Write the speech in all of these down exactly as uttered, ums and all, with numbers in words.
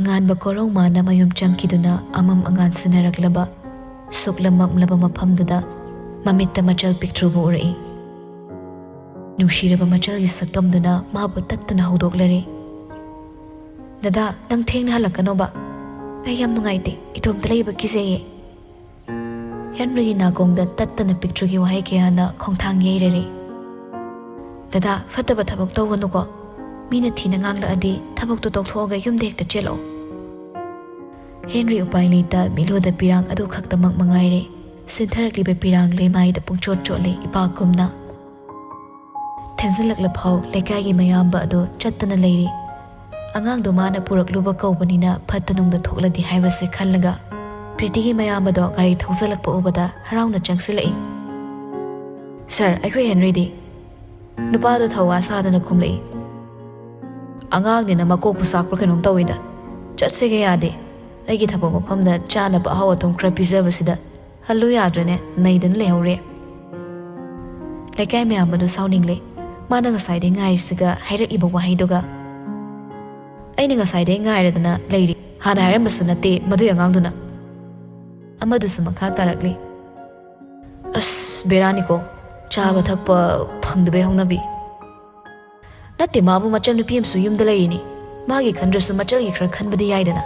ꯉꯥꯟꯕ ꯀꯣꯔꯧ ꯃꯥꯅ ꯃꯌꯨꯝ ꯆꯪꯈꯤꯗꯨꯅ ꯑꯃꯝ ꯑꯉꯥꯟ ꯁꯤꯟꯅꯔꯛꯂꯕ ꯁꯨꯛꯂꯝ ꯃꯝꯂꯕ ꯃꯐꯝꯗꯨꯗ ꯃꯃꯤꯠꯇ ꯃꯆꯜ ꯄꯤꯛꯇ꯭ꯔꯨꯕꯨ ꯎꯔꯛꯏ꯫ ꯅꯨꯡꯁꯤꯔꯕ ꯃꯆꯜꯒꯤ ꯁꯛꯇꯝꯗꯨꯅ ꯃꯥꯕꯨ ꯇꯠꯇꯅ ꯍꯧꯗꯣꯛꯂꯔꯦ꯫ "ꯗꯗꯥ, ꯅꯪ ꯊꯦꯡꯅ ꯍꯜꯂꯛꯀꯅꯣꯕ꯫ ꯑꯩ ꯌꯥꯝ ꯅꯨꯡꯉꯥꯏꯇꯦ, ꯏꯇꯣꯝꯇ ꯂꯩꯕ ꯀꯤꯖꯩꯌꯦ꯫" ꯍꯦꯟꯔꯤꯒꯤ ꯅꯥꯀꯣꯡꯗ ꯇꯠꯇꯅ ꯄꯤꯛꯇ꯭ꯔꯨꯒꯤ ꯋꯥꯍꯩ ꯀꯌꯥꯅ ꯈꯣꯡꯊꯥꯡ ꯌꯩꯔꯔꯦ꯫ "ꯗꯗꯥ, ꯐꯠꯇꯕ ꯊꯕꯛ ꯇꯧꯒꯅꯨꯀꯣ꯫ ꯃꯤꯅ ꯊꯤꯅ ꯉꯥꯡꯂꯛꯑꯗꯤ ꯊꯕꯛꯇꯣ ꯇꯣꯛꯊꯣꯛꯑꯒ ꯌꯨꯝꯗ ꯍꯦꯛꯇ ꯆꯦꯜꯂꯛꯑꯣ꯫" ꯍꯦꯟꯔꯤ ꯎꯄꯥꯏ ꯂꯩꯇ ꯃꯤꯠꯂꯨꯗ ꯄꯤꯔꯥꯡ ꯑꯗꯨ ꯈꯛꯇꯃꯛ ꯃꯉꯥꯏꯔꯦ꯫ ꯁꯤꯟꯊꯔꯛꯂꯤꯕ ꯄꯤꯔꯥꯡ ꯂꯩꯃꯥꯏꯗ ꯄꯨꯡꯆꯣꯠ ꯆꯣꯠꯂꯦ, ꯏꯄꯥꯛꯀꯨꯝꯅ꯫ ꯊꯦꯡꯖꯤꯜꯂꯛꯂꯐꯥꯎ ꯂꯩꯀꯥꯏꯒꯤ ꯃꯌꯥꯝꯕ ꯑꯗꯨ ꯆꯠꯇꯅ ꯂꯩꯔꯤ꯫ ꯑꯉꯥꯡꯗꯣ ꯃꯥꯅ ꯄꯨꯔꯛꯂꯨꯕ ꯀꯧꯕꯅꯤꯅ ꯐꯠꯇ ꯅꯨꯡꯗ ꯊꯣꯛꯂꯗꯤ ꯍꯥꯏꯕꯁꯦ ꯈꯜꯂꯒ ꯄ꯭ꯔꯤꯇꯤꯒꯤ ꯃꯌꯥꯝꯕꯗꯣ ꯒꯥꯔꯤ ꯊꯧꯖꯤꯜꯂꯛꯄ ꯎꯕꯗ ꯍꯔꯥꯎꯅ ꯆꯪꯁꯤꯜꯂꯛꯏ꯫ "ꯁꯥꯔ, ꯑꯩꯈꯣꯏ ꯍꯦꯟꯔꯤꯗꯤ?" ꯅꯨꯄꯥꯗꯣ ꯊꯧꯋꯥ ꯁꯥꯗꯅ ꯈꯨꯝꯂꯛꯏ꯫ "ꯑꯉꯥꯡꯅꯤꯅ ꯃꯀꯣꯛꯄꯨ ꯆꯥꯛꯄ꯭ꯔꯥ ꯀꯩꯅꯣꯝ ꯇꯧꯏꯗ꯫ ꯆꯠꯁꯦꯒ ꯌꯥꯗꯦ꯫ ꯑꯩꯒꯤ ꯊꯕꯛ ꯃꯐꯝꯗ ꯆꯥꯅꯕ ꯑꯍꯥꯎ ꯑꯊꯨꯝ ꯈꯔ ꯄꯤꯖꯕꯁꯤꯗ ꯍꯜꯂꯨ ꯌꯥꯗ꯭ꯔꯦꯅꯦ, ꯅꯩꯗꯅ ꯂꯩꯍꯧꯔꯦ꯫" ꯂꯩꯀꯥꯏ ꯃꯌꯥꯝ ꯑꯗꯨ ꯁꯥꯎꯅꯤꯡꯂꯦ꯫ ꯃꯥꯅ ꯉꯁꯥꯏꯗꯩ ꯉꯥꯏꯔꯤꯁꯤꯒ ꯍꯥꯏꯔꯛꯏꯕ ꯋꯥꯍꯩꯗꯨꯒ꯫ "ꯑꯩꯅ ꯉꯁꯥꯏꯗꯩ ꯉꯥꯏꯔꯗꯅ ꯂꯩꯔꯤ꯫ ꯍꯥꯟꯅ ꯍꯥꯏꯔꯝꯕꯁꯨ ꯅꯠꯇꯦ ꯃꯗꯨꯏ ꯑꯉꯥꯡꯗꯨꯅ꯫" ꯑꯃꯗꯨꯁꯨ ꯃꯈꯥ ꯇꯥꯔꯛꯂꯤ꯫ "ꯑꯁ, ꯕꯦꯔꯥꯅꯤꯀꯣ, ꯆꯥꯕ ꯊꯛꯄ ꯐꯪꯗꯕꯩ ꯍꯧꯅꯕꯤ꯫ ꯅꯠꯇꯦ, ꯃꯥꯕꯨ ꯃꯆꯟꯅꯨꯄꯤ ꯑꯃꯁꯨ ꯌꯨꯝꯗ ꯂꯩꯔꯤꯅꯤ꯫ ꯃꯥꯒꯤ ꯈꯟꯗ꯭ꯔꯁꯨ ꯃꯆꯜꯒꯤ ꯈꯔ ꯈꯟꯕꯗꯤ ꯌꯥꯏꯗꯅ꯫"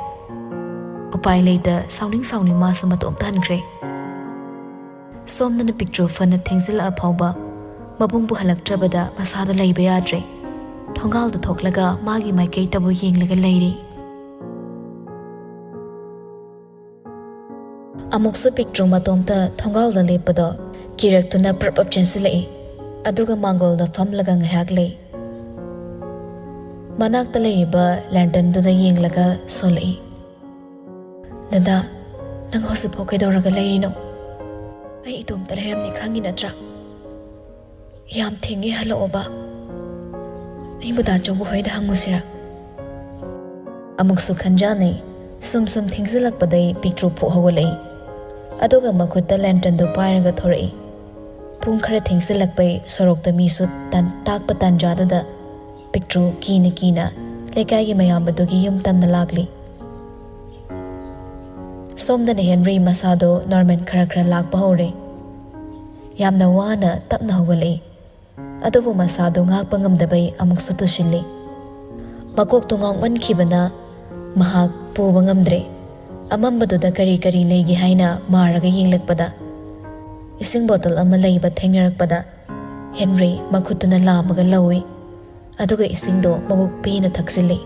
ꯎꯄꯥꯏ ꯂꯩꯇ ꯁꯥꯎꯅꯤꯡ ꯁꯥꯎꯅꯤꯡ ꯃꯥꯁꯨ ꯃꯇꯣꯝꯇ ꯍꯟꯈ꯭ꯔꯦ꯫ ꯁꯣꯝꯗꯅ ꯄꯤꯛꯇ꯭ꯔꯨ ꯐꯅ ꯊꯦꯡꯖꯤꯜꯂꯛꯑ ꯐꯥꯎꯕ ꯃꯕꯨꯡꯕꯨ ꯍꯜꯂꯛꯇ꯭ꯔꯕꯗ ꯃꯁꯥꯗꯣ ꯂꯩꯕ ꯌꯥꯗ꯭ꯔꯦ꯫ ꯊꯣꯡꯒꯥꯜꯗ ꯊꯣꯛꯂꯒ ꯃꯥꯒꯤ ꯃꯥꯏꯀꯩꯇꯕꯨ ꯌꯦꯡꯂꯒ ꯂꯩꯔꯤ꯫ ꯑꯃꯨꯛꯁꯨ ꯄꯤꯛꯇ꯭ꯔꯨ ꯃꯇꯣꯝꯇ ꯊꯣꯡꯒꯥꯜꯗ ꯂꯦꯞꯄꯗꯣ ꯀꯤꯔꯛꯇꯨꯅ ꯄ꯭ꯔꯞ ꯄ꯭ꯔꯞ ꯆꯦꯟꯁꯤꯜꯂꯛꯏ꯫ ꯑꯗꯨꯒ ꯃꯥꯡꯒꯣꯜꯗ ꯐꯝꯂꯒ ꯉꯥꯏꯍꯥꯛ ꯂꯩ꯫ ꯃꯅꯥꯛꯇ ꯂꯩꯔꯤꯕ ꯂꯦꯟꯇꯔꯟꯗꯨꯗ ꯌꯦꯡꯂꯒ ꯁꯣꯜꯂꯛꯏ꯫ "ꯗꯗꯥ, ꯅꯪ ꯍꯧꯖꯤꯛꯐꯥꯎ ꯀꯩꯗꯧꯔꯒ ꯂꯩꯔꯤꯅꯣ? ꯑꯩ ꯏꯇꯣꯝꯇ ꯂꯩꯔꯝꯅꯤ ꯈꯪꯉꯤ ꯅꯠꯇ꯭ꯔꯥ? ꯌꯥꯝ ꯊꯦꯡꯉꯦ, ꯍꯜꯂꯛꯑꯣꯕ꯫ ꯑꯩꯕꯨ ꯗꯥ ꯆꯧꯕ ꯍꯣꯏꯗ ꯍꯪꯉꯨꯁꯤꯔꯥ?" ꯑꯃꯨꯛꯁꯨ ꯈꯟꯖꯥꯟꯅꯩ꯫ ꯁꯨꯝ ꯁꯨꯝ ꯊꯦꯡꯖꯤꯜꯂꯛꯄꯗꯩ ꯄꯤꯛꯇ꯭ꯔꯨ ꯐꯨꯛ ꯍꯧꯒꯠꯂꯛꯏ꯫ ꯑꯗꯨꯒ ꯃꯈꯨꯠꯇ ꯂꯦꯟꯇꯔꯟꯗꯨ ꯄꯥꯏꯔꯒ ꯊꯣꯔꯛꯏ꯫ ꯄꯨꯡ ꯈꯔ ꯊꯦꯡꯖꯤꯜꯂꯛꯄꯩ ꯁꯣꯔꯣꯛꯇ ꯃꯤꯁꯨ ꯇꯥꯟ-, ꯇꯥꯛꯄ ꯇꯥꯟꯖꯥꯗꯨꯗ ꯄꯤꯛꯇ꯭ꯔꯨ ꯀꯤꯅ ꯀꯤꯅ ꯂꯩꯀꯥꯏꯒꯤ ꯃꯌꯥꯝꯕꯗꯨꯒꯤ ꯌꯨꯝ ꯇꯝꯅ ꯂꯥꯛꯂꯤ꯫ ꯁꯣꯝꯗꯅ ꯍꯦꯟꯔꯤ ꯃꯁꯥꯗꯣ ꯅꯣꯔꯃꯦꯜ ꯈꯔ ꯈꯔ ꯂꯥꯛꯄ ꯍꯧꯔꯦ꯫ ꯌꯥꯝꯅ ꯋꯥꯅ ꯇꯞꯅ ꯍꯧꯒꯠꯂꯛꯏ꯫ ꯑꯗꯨꯕꯨ ꯃꯁꯥꯗꯣ ꯉꯥꯛꯄ ꯉꯝꯗꯕꯩ ꯑꯃꯨꯛꯁꯨ ꯇꯨꯁꯤꯜꯂꯤ꯫ ꯃꯀꯣꯛꯇꯣ ꯉꯥꯎꯃꯟꯈꯤꯕꯅ ꯃꯍꯥꯛ ꯄꯨꯕ ꯉꯝꯗ꯭ꯔꯦ꯫ ꯑꯃꯝꯕꯗꯨꯗ ꯀꯔꯤ ꯀꯔꯤ ꯂꯩꯒꯦ ꯍꯥꯏꯅ ꯃꯥꯔꯒ ꯌꯦꯡꯂꯛꯄꯗ, ꯏꯁꯤꯡ ꯕꯣꯇꯜ ꯑꯃ ꯂꯩꯕ ꯊꯦꯡꯅꯔꯛꯄꯗ, ꯍꯦꯟꯔꯤ ꯃꯈꯨꯠꯇꯨꯅ ꯂꯥꯝꯃꯒ ꯂꯧꯏ꯫ ꯑꯗꯨꯒ ꯏꯁꯤꯡꯗꯣ ꯃꯕꯨꯛ ꯄꯦꯟꯅ ꯊꯛꯆꯤꯜꯂꯤ꯫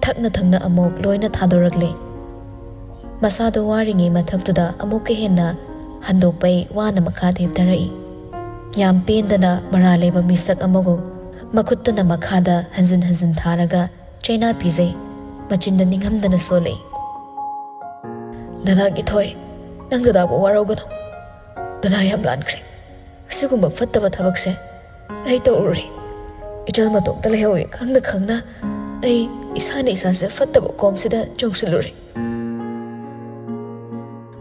ꯊꯛꯅ ꯊꯛꯅ ꯑꯃꯨꯛ ꯂꯣꯏꯅ ꯊꯥꯗꯣꯔꯛꯂꯦ꯫ ꯃꯁꯥꯗꯣ ꯋꯥꯔꯤꯉꯩ ꯃꯊꯛꯇꯨꯗ ꯑꯃꯨꯛꯀ ꯍꯦꯟꯅ ꯍꯟꯗꯣꯛꯄꯩ ꯋꯥꯅ ꯃꯈꯥ ꯊꯦꯞꯊꯔꯛꯏ꯫ ꯌꯥꯝ ꯄꯦꯟꯗꯅ ꯃꯔꯥ ꯂꯩꯕ ꯃꯤꯁꯛ ꯑꯃꯒꯨꯝ ꯃꯈꯨꯠꯇꯨꯅ ꯃꯈꯥꯗ ꯍꯟꯖꯤꯟ ꯍꯟꯖꯤꯟ ꯊꯥꯔꯒ ꯆꯩꯅꯥ ꯄꯤꯖꯩ꯫ ꯃꯆꯤꯟꯗ ꯅꯤꯡꯉꯝꯗꯅ ꯁꯣꯜꯂꯛꯏ꯫ "ꯗꯗꯥ ꯀꯤꯊꯣꯏ, ꯅꯪ ꯗꯗꯥꯕꯨ ꯋꯥꯔꯧꯒꯅꯨ꯫ ꯗꯗꯥ ꯌꯥꯝ ꯂꯥꯟꯈ꯭ꯔꯦ꯫ ꯑꯁꯤꯒꯨꯝꯕ ꯐꯠꯇꯕ ꯊꯕꯛꯁꯦ ꯑꯩ ꯇꯧꯔꯨꯔꯦ꯫ ꯏꯆꯜ ꯃꯇꯣꯝꯇ ꯂꯩꯍꯧꯋꯦ ꯈꯪꯅ ꯈꯪꯅ ꯑꯩ ꯏꯁꯥꯅ ꯏꯁꯥꯁꯦ ꯐꯠꯇꯕ ꯀꯣꯝꯁꯤꯗ ꯆꯣꯡꯁꯤꯜꯂꯨꯔꯦ꯫"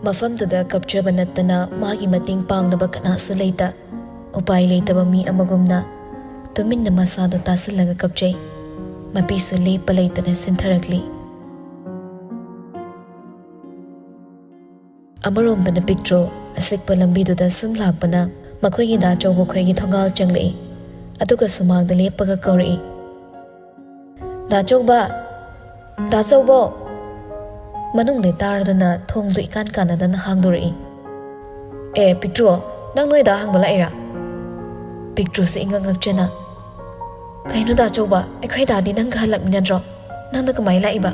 ꯃꯐꯝꯗꯨꯗ ꯀꯞꯆꯕ ꯅꯠꯇꯅ ꯃꯥꯒꯤ ꯃꯇꯦꯡ ꯄꯥꯡꯅꯕ ꯀꯅꯥꯁꯨ ꯂꯩꯇ꯫ ꯎꯄꯥꯏ ꯂꯩꯇꯕ ꯃꯤ ꯑꯃꯒꯨꯝꯅ ꯇꯨꯃꯤꯟꯅ ꯃꯁꯥꯗꯣ ꯇꯥꯁꯤꯜꯂꯒ ꯀꯞꯆꯩ꯫ ꯃꯄꯤꯁꯨ ꯂꯦꯞꯄ ꯂꯩꯇꯅ ꯁꯤꯟꯊꯔꯛꯂꯤ꯫ ꯑꯃꯔꯣꯝꯗꯅ ꯄꯤꯛꯇ꯭ꯔꯨ ꯑꯁꯤꯛꯄ ꯂꯝꯕꯤꯗꯨꯗ ꯁꯨꯝ ꯂꯥꯛꯄꯅ ꯃꯈꯣꯏꯒꯤ ꯗꯥ ꯆꯧꯕ ꯈꯣꯏꯒꯤ ꯊꯣꯡꯒꯥꯜ ꯆꯪꯂꯛꯏ꯫ ꯑꯗꯨꯒ ꯁꯨꯃꯥꯡꯗ ꯂꯦꯞꯄꯒ ꯀꯧꯔꯛꯏ, "ꯗꯥ ꯆꯧꯕ! ꯗꯥ ꯆꯧꯕꯣ!" ꯃꯅꯨꯡꯗ ꯇꯥꯔꯗꯨꯅ ꯊꯣꯡꯗꯨ ꯏꯀꯥꯟ ꯀꯥꯟꯅꯗꯅ ꯍꯥꯡꯗꯣꯔꯛꯏ꯫ "ꯑꯦ ꯄꯤꯛꯇ꯭ꯔꯨ, ꯅꯪ ꯅꯣꯏꯗ ꯍꯪꯕ ꯂꯥꯛꯏꯔꯥ?" ꯄꯤꯛꯇ꯭ꯔꯨꯁꯨ ꯏꯉꯛ ꯉꯛꯆꯅ, "ꯀꯩꯅꯣ ꯗꯥ ꯆꯧꯕ, ꯑꯩꯈꯣꯏ ꯗꯥꯗꯤ ꯅꯪꯒ ꯍꯜꯂꯛꯃꯤꯟꯅꯗ꯭ꯔꯣ? ꯅꯪꯅ ꯀꯃꯥꯏꯅ ꯂꯥꯛꯏꯕ?"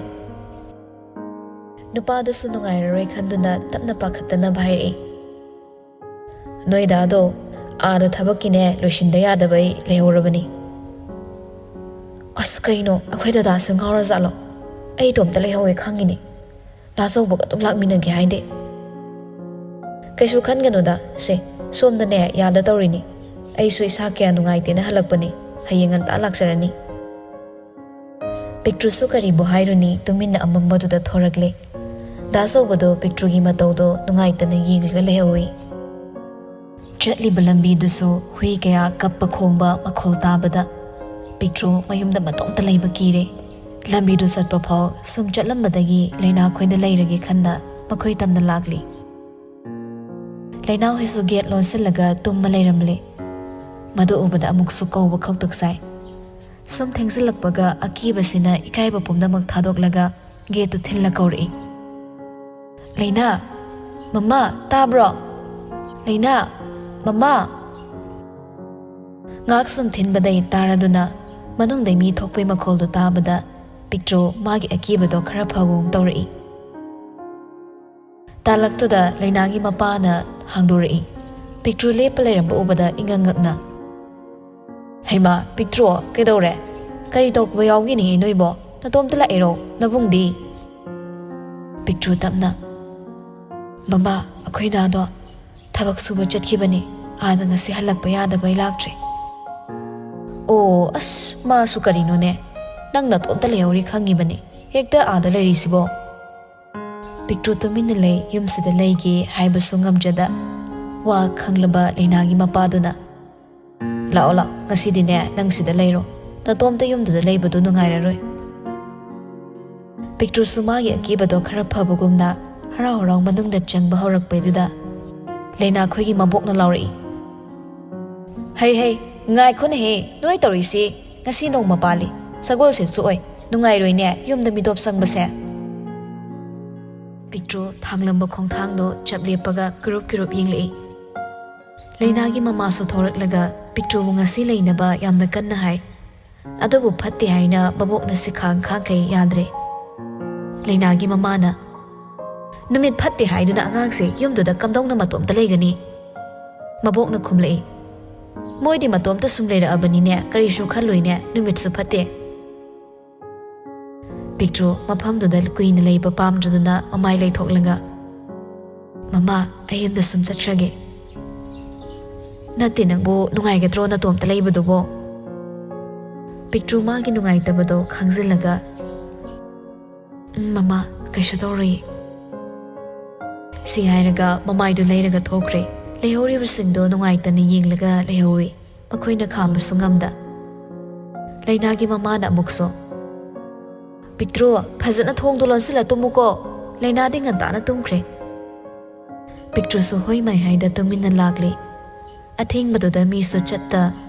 ꯅꯨꯄꯥꯗꯨꯁꯨ ꯅꯨꯡꯉꯥꯏꯔꯔꯣꯏ ꯈꯟꯗꯨꯅ ꯇꯞꯅ ꯄꯥꯈꯠꯇꯅꯕ ꯍꯥꯏꯔꯛꯏ, "ꯅꯣꯏ ꯗꯥꯗꯣ ꯑꯥꯗ ꯊꯕꯛꯀꯤꯅꯦ ꯂꯣꯏꯁꯤꯟꯗ ꯌꯥꯗꯕꯩ ꯂꯩꯍꯧꯔꯕꯅꯤ꯫" "ꯑꯁ ꯀꯩꯅꯣ, ꯑꯩꯈꯣꯏ ꯗꯗꯥꯁꯦ ꯉꯥꯎꯔꯖꯥꯠꯂꯣ? ꯑꯩ ꯏꯇꯣꯝꯇ ꯂꯩꯍꯧꯋꯦ ꯈꯪꯉꯤꯅꯦ꯫ ꯗꯥ ꯆꯧꯕꯒ ꯑꯗꯨꯝ ꯂꯥꯛꯃꯤꯟꯅꯒꯦ ꯍꯥꯏꯗꯦ꯫" "ꯀꯩꯁꯨ ꯈꯟꯒꯅꯨꯗ, ꯁꯦ ꯁꯣꯝꯗꯅꯦ ꯌꯥꯗ ꯇꯧꯔꯤꯅꯤ꯫ ꯑꯩꯁꯨ ꯏꯁꯥ ꯀꯌꯥ ꯅꯨꯡꯉꯥꯏꯇꯦꯅ ꯍꯜꯂꯛꯄꯅꯤ꯫ ꯍꯌꯦꯡ ꯉꯟꯇꯥ ꯂꯥꯛꯆꯔꯅꯤ꯫" ꯄꯤꯛꯇ꯭ꯔꯨꯁꯨ ꯀꯔꯤꯕꯨ ꯍꯥꯏꯔꯨꯅꯤ, ꯇꯨꯃꯤꯟꯅ ꯑꯃꯝꯕꯗꯨꯗ ꯊꯣꯔꯛꯂꯦ꯫ ꯗꯥ ꯆꯧꯕꯗꯣ ꯄꯤꯛꯇ꯭ꯔꯨꯒꯤ ꯃꯇꯧꯗꯣ ꯅꯨꯡꯉꯥꯏꯇꯅ ꯌꯦꯡꯂꯒ ꯂꯩꯍꯧꯏ꯫ ꯆꯠꯂꯤꯕ ꯂꯝꯕꯤꯗꯨꯁꯨ ꯍꯨꯏ ꯀꯌꯥ ꯀꯞꯄ ꯈꯣꯡꯕ ꯃꯈꯣꯜ ꯇꯥꯕꯗ ꯄꯤꯛꯇ꯭ꯔꯨ ꯃꯌꯨꯝꯗ ꯃꯇꯣꯝꯇ ꯂꯩꯕ ꯀꯤꯔꯦ꯫ ꯂꯝꯕꯤꯗꯨ ꯆꯠꯄ ꯐꯥꯎ ꯁꯨꯝ ꯆꯠꯂꯝꯕꯗꯒꯤ ꯂꯩꯅꯥ ꯈꯣꯏꯅ ꯂꯩꯔꯒꯦ ꯈꯟꯅ ꯃꯈꯣꯏ ꯇꯝꯅ ꯂꯥꯛꯂꯤ꯫ ꯂꯩꯅꯥ ꯍꯣꯏꯁꯨ ꯒꯦꯠ ꯂꯣꯟꯁꯤꯜꯂꯒ ꯇꯨꯝꯃ ꯂꯩꯔꯝꯂꯦ꯫ ꯃꯗꯨ ꯎꯕꯗ ꯑꯃꯨꯛꯁꯨ ꯀꯧꯕ ꯈꯧꯇꯛ ꯁꯥꯏ꯫ ꯁꯨꯝ ꯊꯦꯡꯖꯤꯜꯂꯛꯄꯒ ꯑꯀꯤꯕꯁꯤꯅ ꯏꯀꯥꯏꯕ ꯄꯨꯝꯅꯃꯛ ꯊꯥꯗꯣꯛꯂꯒ ꯒꯦꯠꯇꯨ ꯊꯤꯜꯂ ꯀꯧꯔꯛꯏ꯫ "ꯂꯩꯅꯥ! ꯃꯃꯥ, ꯇꯥꯕ꯭ꯔꯣ? ꯂꯩꯅꯥ! ꯃꯃꯥ!" ꯉꯥꯛ ꯁꯨꯝ ꯊꯤꯟꯕꯗꯩ ꯇꯥꯔꯗꯨꯅ ꯃꯅꯨꯡꯗꯩ ꯃꯤ ꯊꯣꯛꯄꯩ ꯃꯈꯣꯜꯗꯨ ꯇꯥꯕꯗ ꯄꯤꯛꯇ꯭ꯔꯨ ꯃꯥꯒꯤ ꯑꯀꯤꯕꯗꯣ ꯈꯔ ꯐꯕꯒꯨꯝ ꯇꯧꯔꯛꯏ꯫ ꯇꯥꯂꯛꯇꯨꯗ ꯂꯩꯅꯥꯒꯤ ꯃꯄꯥꯅ ꯍꯥꯡꯗꯣꯔꯛꯏ꯫ ꯄꯤꯛꯇ꯭ꯔꯨ ꯂꯦꯞꯄ ꯂꯩꯔꯝꯕ ꯎꯕꯗ ꯏꯉꯛ ꯉꯛꯅ, "ꯍꯩꯃꯥ, ꯄꯤꯛꯇ꯭ꯔꯨ, ꯀꯩꯗꯧꯔꯦ? ꯀꯔꯤ ꯇꯧꯕ ꯌꯥꯎꯒꯦꯅꯦ ꯅꯣꯏꯕꯣ? ꯅꯇꯣꯝꯇ ꯂꯥꯛꯏꯔꯣ? ꯅꯕꯨꯡꯗꯤ?" ꯄꯤꯛꯇ꯭ꯔꯨ ꯇꯞꯅ, "ꯃꯃꯥ, ꯑꯩꯈꯣꯏ ꯗꯥꯗꯣ ꯊꯕꯛ ꯁꯨꯕ ꯆꯠꯈꯤꯕꯅꯤ꯫ ꯑꯥꯗ ꯉꯁꯤ ꯍꯜꯂꯛꯄ ꯌꯥꯗꯕꯩ ꯂꯥꯛꯇ꯭ꯔꯤ꯫" "ꯑꯣ, ꯑꯁ, ꯃꯥꯁꯨ ꯀꯔꯤꯅꯣꯅꯦ? ꯅꯪ ꯅꯇꯣꯝꯇ ꯂꯩꯍꯧꯔꯤ ꯈꯪꯉꯤꯕꯅꯤ꯫ ꯍꯦꯛꯇ ꯑꯥꯗ ꯂꯩꯔꯤꯁꯤꯕꯣ?" ꯄꯤꯛꯇ꯭ꯔꯨ ꯇꯨꯃꯤꯟꯅ ꯂꯩ, ꯌꯨꯝꯁꯤꯗ ꯂꯩꯒꯦ ꯍꯥꯏꯕꯁꯨ ꯉꯝꯖꯗ꯫ ꯋꯥ ꯈꯪꯂꯕ ꯂꯩꯅꯥꯒꯤ ꯃꯄꯥꯗꯨꯅ, "ꯂꯥꯛꯑꯣ, ꯂꯥꯛꯑꯣ, ꯉꯁꯤꯗꯤꯅꯦ ꯅꯪ ꯁꯤꯗ ꯂꯩꯔꯣ꯫ ꯅꯇꯣꯝꯇ ꯌꯨꯝꯗꯨꯗ ꯂꯩꯕꯗꯨ ꯅꯨꯡꯉꯥꯏꯔꯔꯣꯏ꯫" ꯄꯤꯛꯇ꯭ꯔꯨꯁꯨ ꯃꯥꯒꯤ ꯑꯀꯤꯕꯗꯣ ꯈꯔ ꯐꯕꯒꯨꯝꯅ ꯍꯔꯥꯎ ꯍꯔꯥꯎ ꯃꯅꯨꯡꯗ ꯆꯪꯕ ꯍꯧꯔꯛꯄꯩꯗꯨꯗ ꯂꯩꯅꯥ ꯈꯣꯏꯒꯤ ꯃꯕꯣꯛꯅ ꯂꯥꯎꯔꯛꯏ, "ꯍꯩ ꯍꯩ, ꯉꯥꯏꯈꯣꯅꯦꯍꯦ, ꯅꯣꯏ ꯇꯧꯔꯤꯁꯤ꯫ ꯉꯁꯤ ꯅꯣꯡꯃ ꯄꯥꯜꯂꯤ, ꯁꯒꯣꯜꯁꯦꯟꯁꯨ ꯑꯣꯏ, ꯅꯨꯡꯉꯥꯏꯔꯣꯏꯅꯦ ꯌꯨꯝꯗ ꯃꯤꯇꯣꯞ ꯆꯪꯕꯁꯦ꯫" ꯄꯤꯛꯇ꯭ꯔꯨ ꯊꯥꯡꯂꯝꯕ ꯈꯣꯡꯊꯥꯡꯗꯣ ꯆꯞ ꯂꯦꯞꯄꯒ ꯀꯨꯔꯨꯞ ꯀꯨꯔꯨꯞ ꯌꯦꯡꯂꯛꯏ꯫ ꯂꯩꯅꯥꯒꯤ ꯃꯃꯥꯁꯨ ꯊꯣꯔꯛꯂꯒ ꯄꯤꯛꯇ꯭ꯔꯨꯕꯨ ꯉꯁꯤ ꯂꯩꯅꯕ ꯌꯥꯝꯅ ꯀꯟꯅ ꯍꯥꯏ꯫ ꯑꯗꯨꯕꯨ ꯐꯠꯇꯦ ꯍꯥꯏꯅ ꯃꯕꯣꯛꯅ ꯁꯤꯈꯥꯡ ꯈꯥꯡꯈꯩ ꯌꯥꯗ꯭ꯔꯦ꯫ ꯂꯩꯅꯥꯒꯤ ꯃꯃꯥꯅ, "ꯅꯨꯃꯤꯠ ꯐꯠꯇꯦ ꯍꯥꯏꯗꯨꯅ ꯑꯉꯥꯡꯁꯦ ꯌꯨꯝꯗꯨꯗ ꯀꯝꯗꯧꯅ ꯃꯇꯣꯝꯇ ꯂꯩꯒꯅꯤ?" ꯃꯕꯣꯛꯅ ꯈꯨꯝꯂꯛꯏ, "ꯃꯣꯏꯗꯤ ꯃꯇꯣꯝꯇ ꯁꯨꯝ ꯂꯩꯔꯛꯑꯕꯅꯤꯅꯦ, ꯀꯔꯤꯁꯨ ꯈꯜꯂꯣꯏꯅꯦ, ꯅꯨꯃꯤꯠꯁꯨ ꯐꯠꯇꯦ꯫" ꯄꯤꯛꯇ꯭ꯔꯨ ꯃꯐꯝꯗꯨꯗ ꯀꯨꯏꯅ ꯂꯩꯕ ꯄꯥꯝꯗ꯭ꯔꯗꯨꯅ ꯃꯃꯥꯏ ꯂꯩꯊꯣꯛꯂꯒ, "ꯃꯃꯥ, ꯑꯩ ꯌꯨꯝꯗ ꯁꯨꯝ ꯆꯠꯈ꯭ꯔꯒꯦ꯫" "ꯅꯠꯇꯦ, ꯅꯪꯕꯨ ꯅꯨꯡꯉꯥꯏꯒꯗ꯭ꯔꯣ ꯅꯇꯣꯝꯇ ꯂꯩꯕꯗꯨꯕꯣ?" ꯄꯤꯛꯇ꯭ꯔꯨ ꯃꯥꯒꯤ ꯅꯨꯡꯉꯥꯏꯇꯕꯗꯣ ꯈꯥꯡꯖꯤꯜꯂꯒ, "ꯎꯝ, ꯃꯃꯥ, ꯀꯩꯁꯨ ꯇꯧꯔꯣꯏꯌꯦ꯫" ꯁꯤ ꯍꯥꯏꯔꯒ ꯃꯃꯥꯏꯗꯨ ꯂꯩꯔꯒ ꯊꯣꯛꯈ꯭ꯔꯦ꯫ ꯂꯩꯍꯧꯔꯤꯕꯁꯤꯡꯗꯣ ꯅꯨꯡꯉꯥꯏꯇꯅ ꯌꯦꯡꯂꯒ ꯂꯩꯍꯧꯏ꯫ ꯃꯈꯣꯏꯅ ꯈꯥꯝꯕꯁꯨ ꯉꯝꯗ꯫ ꯂꯩꯅꯥꯒꯤ ꯃꯃꯥꯅ ꯑꯃꯨꯛꯁꯨ, "ꯄꯤꯛꯇ꯭ꯔꯨ, ꯐꯖꯅ ꯊꯣꯡꯗꯣ ꯂꯣꯟꯁꯤꯜꯂ ꯇꯨꯝꯃꯨꯀꯣ꯫ ꯂꯩꯅꯥꯗꯤ ꯉꯟꯇꯥꯅ ꯇꯨꯝꯈ꯭ꯔꯦ꯫" ꯄꯤꯛꯇ꯭ꯔꯨꯁꯨ ꯍꯣꯏ ꯃꯥꯏ ꯍꯥꯏꯗ ꯇꯨꯃꯤꯟꯅ ꯂꯥꯛꯂꯤ꯫ ꯑꯊꯦꯡꯕꯗꯨꯗ ꯃꯤꯁꯨ ꯆꯠꯇ,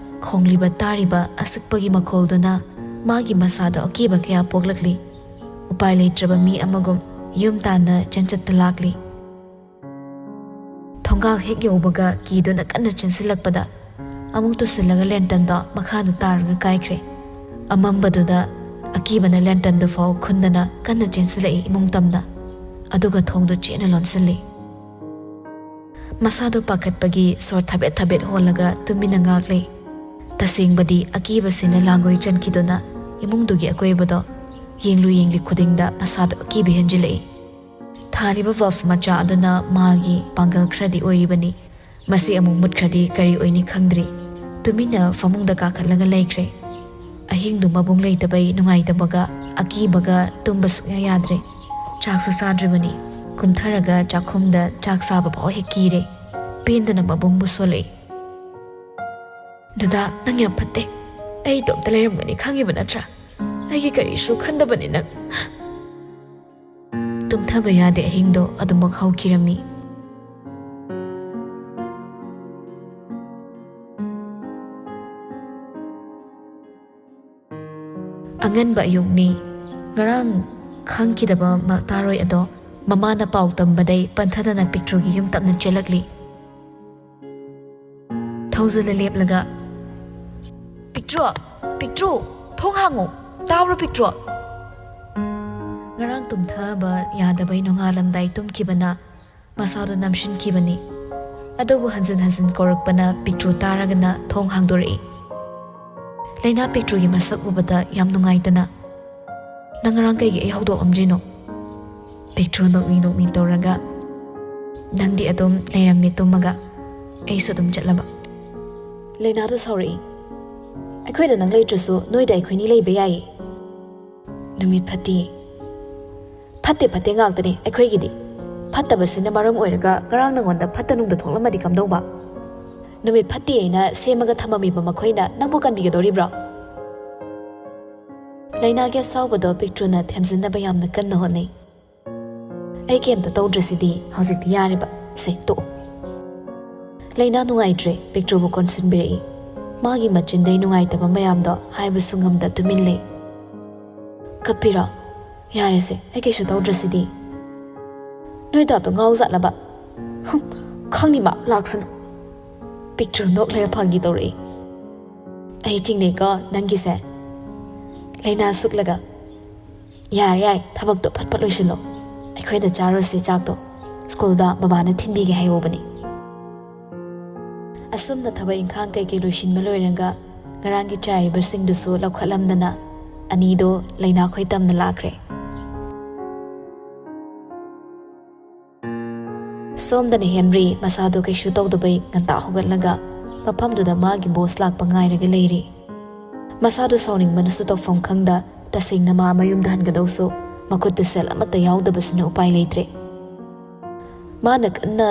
ꯈꯣꯡꯂꯤꯕ ꯇꯥꯔꯤꯕ ꯑꯁꯛꯄꯒꯤ ꯃꯈꯣꯜꯗꯨꯅ ꯃꯥꯒꯤ ꯃꯁꯥꯗ ꯑꯀꯤꯕ ꯀꯌꯥ ꯄꯣꯛꯂꯛꯂꯤ꯫ ꯎꯄꯥꯏ ꯂꯩꯇ꯭ꯔꯕ ꯃꯤ ꯑꯃꯒꯨꯝ ꯌꯨꯝ ꯇꯥꯟꯅ ꯆꯦꯟꯆꯠꯇ ꯂꯥꯛꯂꯤ꯫ ꯊꯣꯡꯒꯥꯜ ꯍꯦꯛ ꯌꯧꯕꯒ ꯀꯤꯗꯨꯅ ꯀꯟꯅ ꯆꯦꯟꯁꯤꯜꯂꯛꯄꯗ ꯑꯃꯨꯛ ꯇꯨꯁꯤꯜꯂꯒ ꯂꯦꯟꯇꯟꯗꯣ ꯃꯈꯥꯗ ꯇꯥꯔꯒ ꯀꯥꯏꯈ꯭ꯔꯦ꯫ ꯑꯃꯝꯕꯗꯨꯗ ꯑꯀꯤꯕꯅ ꯂꯦꯟꯇꯟꯗꯨ ꯐꯥꯎ ꯈꯨꯟꯗꯅ ꯀꯟꯅ ꯆꯦꯟꯁꯤꯜꯂꯛꯏ ꯏꯃꯨꯡ ꯇꯝꯅ꯫ ꯑꯗꯨꯒ ꯊꯣꯡꯗꯨ ꯆꯦꯠꯅ ꯂꯣꯟꯁꯤꯜꯂꯤ꯫ ꯃꯁꯥꯗꯨ ꯄꯥꯈꯠꯄꯒꯤ ꯁꯣꯔ ꯊꯕꯦꯠ ꯊꯕꯦꯠ ꯍꯣꯜꯂꯒ ꯇꯨꯃꯤꯟꯅ ꯉꯥꯛꯂꯦ꯫ ꯇꯁꯦꯡꯕꯗꯤ ꯑꯀꯤꯕꯁꯤꯅ ꯂꯥꯡꯒꯣꯏ ꯆꯟꯈꯤꯗꯨꯅ ꯏꯃꯨꯡꯗꯨꯒꯤ ꯑꯀꯣꯏꯕꯗꯣ ꯌꯦꯡꯂꯨ ꯌꯦꯡꯂꯤ ꯈꯨꯗꯤꯡꯗ ꯃꯁꯥꯗꯨ ꯑꯀꯤꯕ ꯍꯦꯟꯖꯤꯜꯂꯛꯏ꯫ ꯊꯥꯜꯂꯤꯕ ꯕꯜꯕ ꯃꯆꯥ ꯑꯗꯨꯅ ꯃꯥꯒꯤ ꯄꯥꯡꯒꯜ ꯈꯔꯗꯤ ꯑꯣꯏꯔꯤꯕꯅꯤ꯫ ꯃꯁꯤ ꯑꯃꯨꯛ ꯃꯨꯠꯈ꯭ꯔꯗꯤ ꯀꯔꯤ ꯑꯣꯏꯅꯤ ꯈꯪꯗ꯭ꯔꯤ꯫ ꯇꯨꯃꯤꯟꯅ ꯐꯃꯨꯡꯗ ꯀꯥꯈꯠꯂꯒ ꯂꯩꯈ꯭ꯔꯦ꯫ ꯑꯍꯤꯡꯗꯨ ꯃꯕꯨꯡ ꯂꯩꯇꯕꯩ ꯅꯨꯡꯉꯥꯏꯇꯕꯒ ꯑꯀꯤꯕꯒ ꯇꯨꯝꯕ ꯁꯨꯛꯌꯥ ꯌꯥꯗ꯭ꯔꯦ꯫ ꯆꯥꯛꯁꯨ ꯆꯥꯗ꯭ꯔꯤꯕꯅꯤ꯫ ꯀꯨꯝꯊꯔꯒ ꯆꯥꯛꯈꯨꯝꯗ ꯆꯥꯛ ꯆꯥꯕ ꯐꯥꯎ ꯍꯦꯛ ꯀꯤꯔꯦ꯫ ꯄꯦꯟꯗꯅ ꯃꯕꯨꯡꯕꯨ ꯁꯣꯜꯂꯛꯏ꯫ "ꯗꯗꯥ, ꯅꯪ ꯌꯥꯝ ꯐꯠꯇꯦ꯫ ꯑꯩ ꯏꯇꯣꯝꯇ ꯂꯩꯔꯝꯒꯅꯤ ꯈꯪꯉꯤꯕ ꯅꯠꯇ꯭ꯔꯥ? ꯑꯩꯒꯤ ꯀꯔꯤꯁꯨ ꯈꯟꯗꯕꯅꯤ ꯅꯪ꯫" ꯇꯨꯝꯊꯕ ꯌꯥꯗꯦ ꯑꯍꯤꯡꯗꯣ ꯑꯗꯨꯃꯛ ꯍꯧꯈꯤꯔꯝꯃꯤ꯫ ꯑꯉꯟꯕ ꯑꯌꯨꯛꯅꯤ꯫ ꯉꯔꯥꯡ ꯈꯪꯈꯤꯗꯕ ꯃꯇꯥꯔꯣꯏ ꯑꯗꯣ ꯃꯃꯥꯅ ꯄꯥꯎ ꯇꯝꯕꯗꯩ ꯄꯟꯊꯗꯅ ꯄꯤꯛꯇ꯭ꯔꯨꯒꯤ ꯌꯨꯝ ꯇꯞꯅ ꯆꯦꯜꯂꯛꯂꯤ꯫ ꯊꯧꯖꯤꯜꯂ ꯂꯦꯞꯂꯒ, "ꯄꯤꯛꯇ꯭ꯔꯨ, ꯄꯤꯛꯇ꯭ꯔꯨ, ꯊꯣꯡ ꯍꯥꯡꯉꯨ, ꯇꯥꯕ꯭ꯔꯣ ꯄꯤꯛꯇ꯭ꯔꯨ?" ꯉꯔꯥꯡ ꯇꯨꯝꯊꯕ ꯌꯥꯗꯕꯩ ꯅꯣꯡꯉꯥꯜꯂꯝꯗꯥꯏ ꯇꯨꯝꯈꯤꯕꯅ ꯃꯁꯥꯗꯣ ꯅꯝꯁꯤꯟꯈꯤꯕꯅꯤ꯫ ꯑꯗꯨꯕꯨ ꯍꯟꯖꯤꯟ ꯍꯟꯖꯤꯟ ꯀꯧꯔꯛꯄꯅ ꯄꯤꯛꯇ꯭ꯔꯨ ꯇꯥꯔꯒꯅ ꯊꯣꯡ ꯍꯥꯡꯗꯣꯔꯛꯏ꯫ ꯂꯩꯅꯥ ꯄꯤꯛꯇ꯭ꯔꯨꯒꯤ ꯃꯁꯛ ꯎꯕꯗ ꯌꯥꯝ ꯅꯨꯡꯉꯥꯏꯇꯅ, "ꯅꯪ ꯉꯔꯥꯡ ꯀꯩꯒꯤ ꯑꯩ ꯍꯧꯗꯣꯛꯑꯝꯗ꯭ꯔꯤꯅꯣ?" ꯄꯤꯛꯇ꯭ꯔꯨ ꯅꯣꯛꯃꯤ ꯅꯣꯛꯃꯤ ꯇꯧꯔꯒ, "ꯅꯪꯗꯤ ꯑꯗꯨꯝ ꯂꯩꯔꯝꯃꯤ ꯇꯨꯝꯃꯒ, ꯑꯩꯁꯨ ꯑꯗꯨꯝ ꯆꯠꯂꯕ꯫" ꯂꯩꯅꯥꯗꯣ ꯁꯥꯎꯔꯛꯏ꯫ "ꯑꯩꯈꯣꯏꯗ ꯅꯪ ꯂꯩꯇ꯭ꯔꯁꯨ ꯅꯣꯏꯗ ꯑꯩꯈꯣꯏꯅꯤ ꯂꯩꯕ ꯌꯥꯏꯌꯦ꯫" ꯅꯨꯃꯤꯠ ꯐꯠꯇꯦ꯫ "ꯐꯠꯇꯦ ꯐꯠꯇꯦ ꯉꯥꯛꯇꯅꯤ ꯑꯩꯈꯣꯏꯒꯤꯗꯤ꯫ ꯐꯠꯇꯕꯁꯤꯅ ꯃꯔꯝ ꯑꯣꯏꯔꯒ ꯉꯔꯥꯡ ꯅꯉꯣꯟꯗ ꯐꯠꯇ ꯅꯨꯡꯗ ꯊꯣꯛꯂꯝꯃꯗꯤ ꯀꯝꯗꯧꯕ? ꯅꯨꯃꯤꯠ ꯐꯠꯇꯦ ꯍꯥꯏꯅ ꯁꯦꯝꯃꯒ ꯊꯝꯃꯝꯃꯤꯕ ꯃꯈꯣꯏꯅ ꯅꯪꯕꯨ ꯀꯟꯕꯤꯒꯗꯧꯔꯤꯕ꯭ꯔꯣ?" ꯂꯩꯅꯥꯒꯤ ꯑꯁꯥꯎꯕꯗꯣ ꯄꯤꯛꯇ꯭ꯔꯨꯅ ꯊꯦꯝꯖꯤꯟꯅꯕ ꯌꯥꯝꯅ ꯀꯟꯅ ꯍꯣꯠꯅꯩ꯫ "ꯑꯩ ꯀꯩꯝꯇ ꯇꯧꯗ꯭ꯔꯁꯤꯗꯤ, ꯍꯧꯖꯤꯛꯇꯤ ꯌꯥꯔꯦꯕ꯫ ꯁꯦ, ꯇꯣꯛꯑꯣ꯫" ꯂꯩꯅꯥ ꯅꯨꯡꯉꯥꯏꯇ꯭ꯔꯦ ꯄꯤꯛꯇ꯭ꯔꯨꯕꯨ ꯀꯣꯟꯁꯤꯟꯕꯤꯔꯛꯏ꯫ ꯃꯥꯒꯤ ꯃꯆꯤꯟꯗꯩ ꯅꯨꯡꯉꯥꯏꯇꯕ ꯃꯌꯥꯝꯗꯣ ꯍꯥꯏꯕꯁꯨ ꯉꯝꯗ ꯇꯨꯃꯤꯟ ꯂꯩ꯫ "ꯀꯞꯄꯤꯔꯣ? ꯌꯥꯔꯦꯁꯦ, ꯑꯩ ꯀꯩꯁꯨ ꯇꯧꯗ꯭ꯔꯁꯤꯗꯤ꯫" "ꯅꯣꯏ ꯗꯥꯗꯣ ꯉꯥꯎꯖꯥꯠꯂꯕ?" "ꯍꯨꯝ, ꯈꯪꯅꯤ ꯃꯥ, ꯂꯥꯛꯁꯅꯨ꯫" ꯄꯤꯛꯇ꯭ꯔꯨ ꯅꯣꯛꯂꯒ ꯐꯥꯒꯤ ꯇꯧꯔꯛꯏ꯫ "ꯑꯩ ꯆꯤꯡꯅꯩꯀꯣ ꯅꯪꯒꯤꯁꯦ꯫" ꯂꯩꯅꯥ ꯁꯨꯛꯂꯒ, "ꯌꯥꯔꯦ, ꯌꯥꯔꯦ, ꯊꯕꯛꯇꯣ ꯐꯠ ꯐꯠ ꯂꯣꯏꯁꯤꯜꯂꯣ꯫ ꯑꯩꯈꯣꯏꯗ ꯆꯥꯔꯨꯔꯁꯦ ꯆꯥꯛꯇꯣ꯫ ꯁ꯭ꯀꯨꯜꯗ ꯕꯕꯥꯅ ꯊꯤꯟꯕꯤꯒꯦ ꯍꯥꯏꯍꯧꯕꯅꯤ꯫" ꯑꯁꯨꯝꯅ ꯊꯕꯛ ꯏꯪꯈꯥꯡ ꯀꯩꯀꯩ ꯂꯣꯏꯁꯤꯟꯕ ꯂꯣꯏꯔꯒ ꯉꯔꯥꯡꯒꯤ ꯆꯥꯏꯔꯤꯕꯁꯤꯡꯗꯨꯁꯨ ꯂꯧꯈꯠꯂꯝꯗꯅ ꯑꯅꯤꯗꯣ ꯂꯩꯅꯥꯈꯣꯏ ꯇꯝꯅ ꯂꯥꯛꯈ꯭ꯔꯦ꯫ ꯁꯣꯝꯗꯅ ꯍꯦꯟꯔꯤ ꯃꯁꯥꯗꯣ ꯀꯩꯁꯨ ꯇꯧꯗꯕꯩ ꯉꯟꯇꯥ ꯍꯧꯒꯠꯂꯒ ꯃꯐꯝꯗꯨꯗ ꯃꯥꯒꯤ ꯕꯣꯁ ꯂꯥꯛꯄ ꯉꯥꯏꯔꯒ ꯂꯩꯔꯤ꯫ ꯃꯁꯥꯗꯣ ꯁꯥꯎꯅꯤꯡꯕꯅꯁꯨ ꯇꯧꯐꯝ ꯈꯪꯗ, ꯇꯁꯦꯡꯅ ꯃꯥ ꯃꯌꯨꯝꯗ ꯍꯟꯒꯗꯧꯁꯨ ꯃꯈꯨꯠꯇ ꯁꯦꯜ ꯑꯃꯠꯇ ꯌꯥꯎꯗꯕꯁꯤꯅ ꯎꯄꯥꯏ ꯂꯩꯇ꯭ꯔꯦ꯫ ꯃꯥꯅ ꯀꯟꯅ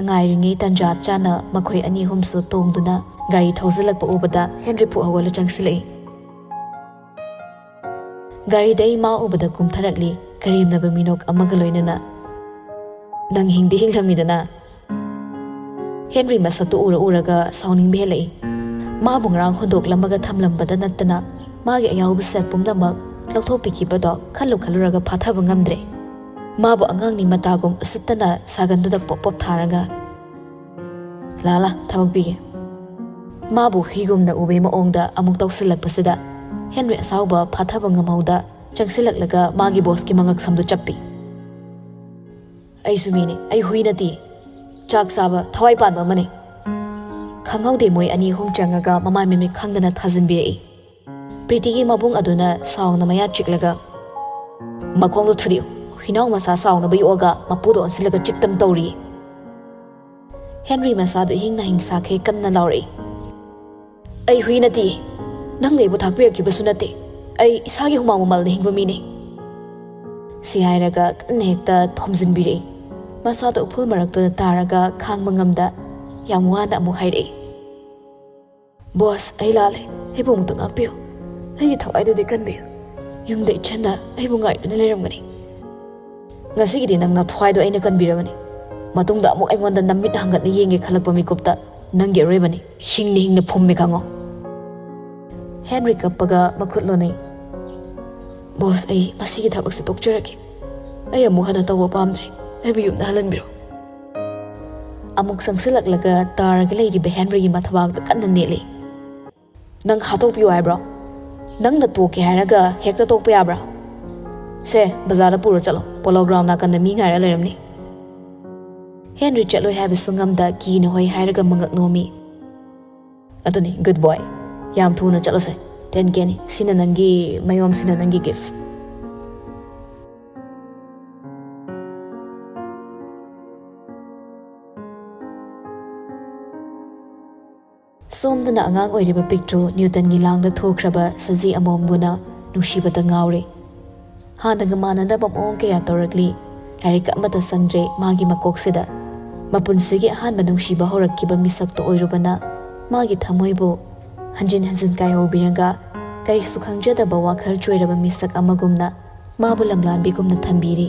ꯉꯥꯏꯔꯤꯉꯩ ꯇꯟꯖꯥ ꯆꯥꯅ ꯃꯈꯣꯏ ꯑꯅꯤ ꯑꯍꯨꯝꯁꯨ ꯇꯣꯡꯗꯨꯅ ꯒꯥꯔꯤ ꯊꯧꯖꯤꯜꯂꯛꯄ ꯎꯕꯗ ꯍꯦꯟꯔꯤ ꯐꯨꯛ ꯍꯧꯒꯠꯂ ꯆꯪꯁꯤꯜꯂꯛꯏ꯫ ꯒꯥꯔꯤꯗꯩ ꯃꯥ ꯎꯕꯗ ꯀꯨꯝꯊꯔꯛꯂꯤ ꯀꯔꯦꯝꯅꯕ ꯃꯤꯅꯣꯛ ꯑꯃꯒ ꯂꯣꯏꯅꯅ꯫ "ꯅꯪ ꯍꯤꯡꯗꯤ ꯍꯤꯡꯂꯝꯃꯤꯗꯅ꯫" ꯍꯦꯟꯔꯤ ꯃꯁꯛꯇꯨ ꯎꯔ ꯎꯔꯒ ꯁꯥꯎꯅꯤꯡꯕ ꯍꯦꯜꯂꯛꯏ꯫ ꯃꯥꯕꯨ ꯉꯔꯥꯡ ꯍꯨꯟꯗꯣꯛꯂꯝꯃꯒ ꯊꯝꯂꯝꯕꯗ ꯅꯠꯇꯅ ꯃꯥꯒꯤ ꯑꯌꯥꯎꯕ ꯁꯦꯜ ꯄꯨꯝꯅꯃꯛ ꯂꯧꯊꯣꯛꯄꯤꯈꯤꯕꯗꯣ ꯈꯜꯂꯨ ꯈꯜꯂꯨꯔꯒ ꯐꯥꯊꯕ ꯉꯝꯗ꯭ꯔꯦ꯫ ꯃꯥꯕꯨ ꯑꯉꯥꯡꯅꯤ ꯃꯇꯥꯒꯨꯝ ꯎꯁꯤꯠꯇꯅ ꯁꯥꯒꯟꯗꯨꯗ ꯄꯣꯞ ꯄꯣꯞ ꯊꯥꯔꯒ, "ꯂꯥ ꯂꯥ, ꯊꯕꯛ ꯄꯤꯒꯦ꯫" ꯃꯥꯕꯨ ꯍꯨꯏꯒꯨꯝꯅ ꯎꯕꯩ ꯃꯑꯣꯡꯗ ꯑꯃꯨꯛ ꯇꯧꯁꯤꯜꯂꯛꯄꯁꯤꯗ ꯍꯦꯟꯔꯤ ꯑꯁꯥꯎꯕ ꯐꯥꯊꯕ ꯉꯝꯍꯧꯗ ꯆꯪꯁꯤꯜꯂꯛꯂꯒ ꯃꯥꯒꯤ ꯕꯣꯁꯀꯤ ꯃꯉꯛ ꯁꯝꯗꯨ ꯆꯞꯄꯤ꯫ "ꯑꯩꯁꯨ ꯃꯤꯅꯤ, ꯑꯩ ꯍꯨꯏ ꯅꯠꯇꯦ꯫ ꯆꯥꯛ ꯆꯥꯕ ꯊꯋꯥꯏ ꯄꯥꯟꯕ ꯑꯃꯅꯤ꯫" ꯈꯪꯍꯧꯗꯦ ꯃꯣꯏ ꯑꯅꯤ ꯑꯍꯨꯝ ꯆꯪꯉꯒ ꯃꯃꯥꯏ ꯃꯃꯤꯠ ꯈꯪꯗꯅ ꯊꯥꯖꯤꯟꯕꯤꯔꯛꯏ꯫ ꯄ꯭ꯔꯤꯇꯤꯒꯤ ꯃꯕꯨꯡ ꯑꯗꯨꯅ ꯁꯥꯎꯅ ꯃꯌꯥ ꯆꯤꯛꯂꯒ, "ꯃꯈꯣꯡꯗꯣ ꯊꯨꯗꯦꯛꯎ, ꯍꯨꯏꯅꯥꯎ ꯃꯆꯥ ꯆꯥꯎꯅꯕ ꯌꯣꯛꯑꯒ ꯃꯄꯨꯗꯣ ꯑꯣꯟꯁꯤꯜꯂꯒ ꯆꯤꯛꯇꯝ ꯇꯧꯔꯤ꯫" ꯍꯦꯟꯔꯤ ꯃꯁꯥꯗꯨ ꯏꯍꯤꯡ ꯅꯥꯍꯤꯡ ꯁꯥꯈꯩ ꯀꯟꯅ ꯂꯥꯎꯔꯛꯏ꯫ "ꯑꯩ ꯍꯨꯏ ꯅꯠꯇꯦ, ꯅꯪꯅ ꯑꯩꯕꯨ ꯊꯥꯛꯄꯤꯔꯛꯈꯤꯕꯁꯨ ꯅꯠꯇꯦ꯫ ꯑꯩ ꯏꯁꯥꯒꯤ ꯍꯨꯃꯥꯡ ꯃꯃꯜꯅ ꯍꯤꯡꯕ ꯃꯤꯅꯤ꯫" ꯁꯤ ꯍꯥꯏꯔꯒ ꯀꯟꯅ ꯍꯦꯛꯇ ꯊꯣꯝꯖꯤꯟꯕꯤꯔꯛꯏ꯫ ꯃꯁꯥꯗꯣ ꯎꯐꯨꯜ ꯃꯔꯛꯇꯨꯗ ꯇꯥꯔꯒ ꯈꯥꯡꯕ ꯉꯝꯗ ꯌꯥꯝ ꯋꯥꯅ ꯑꯃꯨꯛ ꯍꯥꯏꯔꯛꯏ꯫ "ꯕꯣꯁ, ꯑꯩ ꯂꯥꯜꯂꯦ꯫ ꯑꯩꯕꯨ ꯑꯃꯨꯛꯇ ꯉꯥꯛꯄꯤꯌꯨ꯫ ꯑꯩꯒꯤ ꯊꯋꯥꯏꯗꯨꯗꯤ ꯀꯟꯕꯤꯌꯨ꯫" ꯌꯨꯝꯗ ꯏꯆꯟꯅ ꯑꯩꯕꯨ ꯉꯥꯏꯗꯨꯅ ꯂꯩꯔꯝꯒꯅꯤ꯫ ꯉꯁꯤꯒꯤꯗꯤ ꯅꯪ ꯅꯊ꯭ꯋꯥꯏꯗꯣ ꯑꯩꯅ ꯀꯟꯕꯤꯔꯕꯅꯤ꯫ ꯃꯇꯨꯡꯗ ꯑꯃꯨꯛ ꯑꯩꯉꯣꯟꯗ ꯅꯃꯤꯠ ꯍꯥꯡꯒꯠꯅ ꯌꯦꯡꯒꯦ ꯈꯜꯂꯛꯄ ꯃꯤꯀꯨꯞꯇ ꯅꯪꯒꯤ ꯑꯔꯣꯏꯕꯅꯤ꯫ ꯍꯤꯡꯅ ꯍꯤꯡꯅ ꯐꯨꯝꯃꯦ ꯈꯪꯉꯣ꯫ ꯍꯦꯟꯔꯤ ꯀꯞꯄꯒ ꯃꯈꯨꯠ ꯂꯣꯟꯅꯩ꯫ "ꯕꯣꯁ, ꯑꯩ ꯃꯁꯤꯒꯤ ꯊꯕꯛꯁꯦ ꯇꯣꯛꯆꯔꯒꯦ꯫ ꯑꯩ ꯑꯃꯨꯛ ꯍꯟꯅ ꯇꯧꯕ ꯄꯥꯝꯗ꯭ꯔꯦ꯫ ꯑꯩꯕꯨ ꯌꯨꯝꯗ ꯍꯜꯍꯟꯕꯤꯔꯣ꯫" ꯑꯃꯨꯛ ꯆꯪꯁꯤꯜꯂꯛꯂꯒ ꯇꯥꯔꯒ ꯂꯩꯔꯤꯕ ꯍꯦꯟꯔꯤꯒꯤ ꯃꯊꯕꯥꯛꯇ ꯀꯟꯅ ꯅꯦꯠꯂꯤ꯫ "ꯅꯪ ꯍꯥꯠꯇꯣꯛꯄꯤꯌꯨ ꯍꯥꯏꯕ꯭ꯔꯣ? ꯅꯪꯅ ꯇꯣꯛꯀꯦ ꯍꯥꯏꯔꯒ ꯍꯦꯛꯇ ꯇꯣꯛꯄ ꯌꯥꯕ꯭ꯔꯥ? ꯁꯦ, ꯕꯖꯥꯔꯗ ꯄꯨꯔ ꯆꯠꯂꯣ꯫ ꯄꯣꯂꯣ ꯒ꯭ꯔꯥꯎꯟ ꯅꯥꯀꯟꯗ ꯃꯤ ꯉꯥꯏꯔ ꯂꯩꯔꯝꯅꯤ꯫" ꯍꯦꯟꯔꯤ ꯆꯠꯂꯣꯏ ꯍꯥꯏꯕꯁꯨ ꯉꯝꯗ ꯀꯤꯅ ꯍꯣꯏ ꯍꯥꯏꯔꯒ ꯃꯉꯛ ꯅꯣꯝꯃꯤ꯫ "ꯑꯗꯨꯅꯤ, ꯒꯨꯗ ꯕꯣꯏ꯫ ꯌꯥꯝ ꯊꯨꯅ ꯆꯠꯂꯣꯁꯦ꯫ ꯇꯦꯟ ꯀꯦꯅꯤ꯫ ꯁꯤꯅ ꯅꯪꯒꯤ ꯃꯌꯣꯝꯁꯤꯅ ꯅꯪꯒꯤ ꯒꯤꯐ꯫" ꯁꯣꯝꯗꯅ ꯑꯉꯥꯡ ꯑꯣꯏꯔꯤꯕ ꯄꯤꯛꯇ꯭ꯔꯨ ꯅ꯭ꯌꯨꯇꯟꯒꯤ ꯂꯥꯡꯗ ꯊꯣꯛꯈ꯭ꯔꯕ ꯁꯖꯤ ꯑꯃꯣꯝꯒꯨꯅ ꯅꯨꯡꯁꯤꯕꯗ ꯉꯥꯎꯔꯦ꯫ ꯍꯥꯟꯅꯒ ꯃꯥꯟꯅꯗꯕ ꯃꯑꯣꯡ ꯀꯌꯥ ꯇꯧꯔꯛꯂꯤ꯫ ꯂꯥꯏꯔꯤꯛ ꯑꯃꯠꯇ ꯆꯪꯗ꯭ꯔꯦ ꯃꯥꯒꯤ ꯃꯀꯣꯛꯁꯤꯗ꯫ ꯃꯄꯨꯟꯁꯤꯒꯤ ꯑꯍꯥꯟꯕ ꯅꯨꯡꯁꯤꯕ ꯍꯧꯔꯛꯈꯤꯕ ꯃꯤꯁꯛꯇꯣ ꯑꯣꯏꯔꯨꯕꯅ ꯃꯥꯒꯤ ꯊꯃꯣꯏꯕꯨ ꯍꯟꯖꯤꯟ ꯍꯟꯖꯤꯟ ꯀꯥꯏꯍꯧꯕꯤꯔꯒ ꯀꯔꯤꯁꯨ ꯈꯪꯖꯗꯕ ꯋꯥꯈꯜ ꯆꯣꯏꯔꯕ ꯃꯤꯁꯛ ꯑꯃꯒꯨꯝꯅ ꯃꯥꯕꯨ ꯂꯝꯂꯥꯟꯕꯤꯒꯨꯝꯅ ꯊꯝꯕꯤꯔꯤ꯫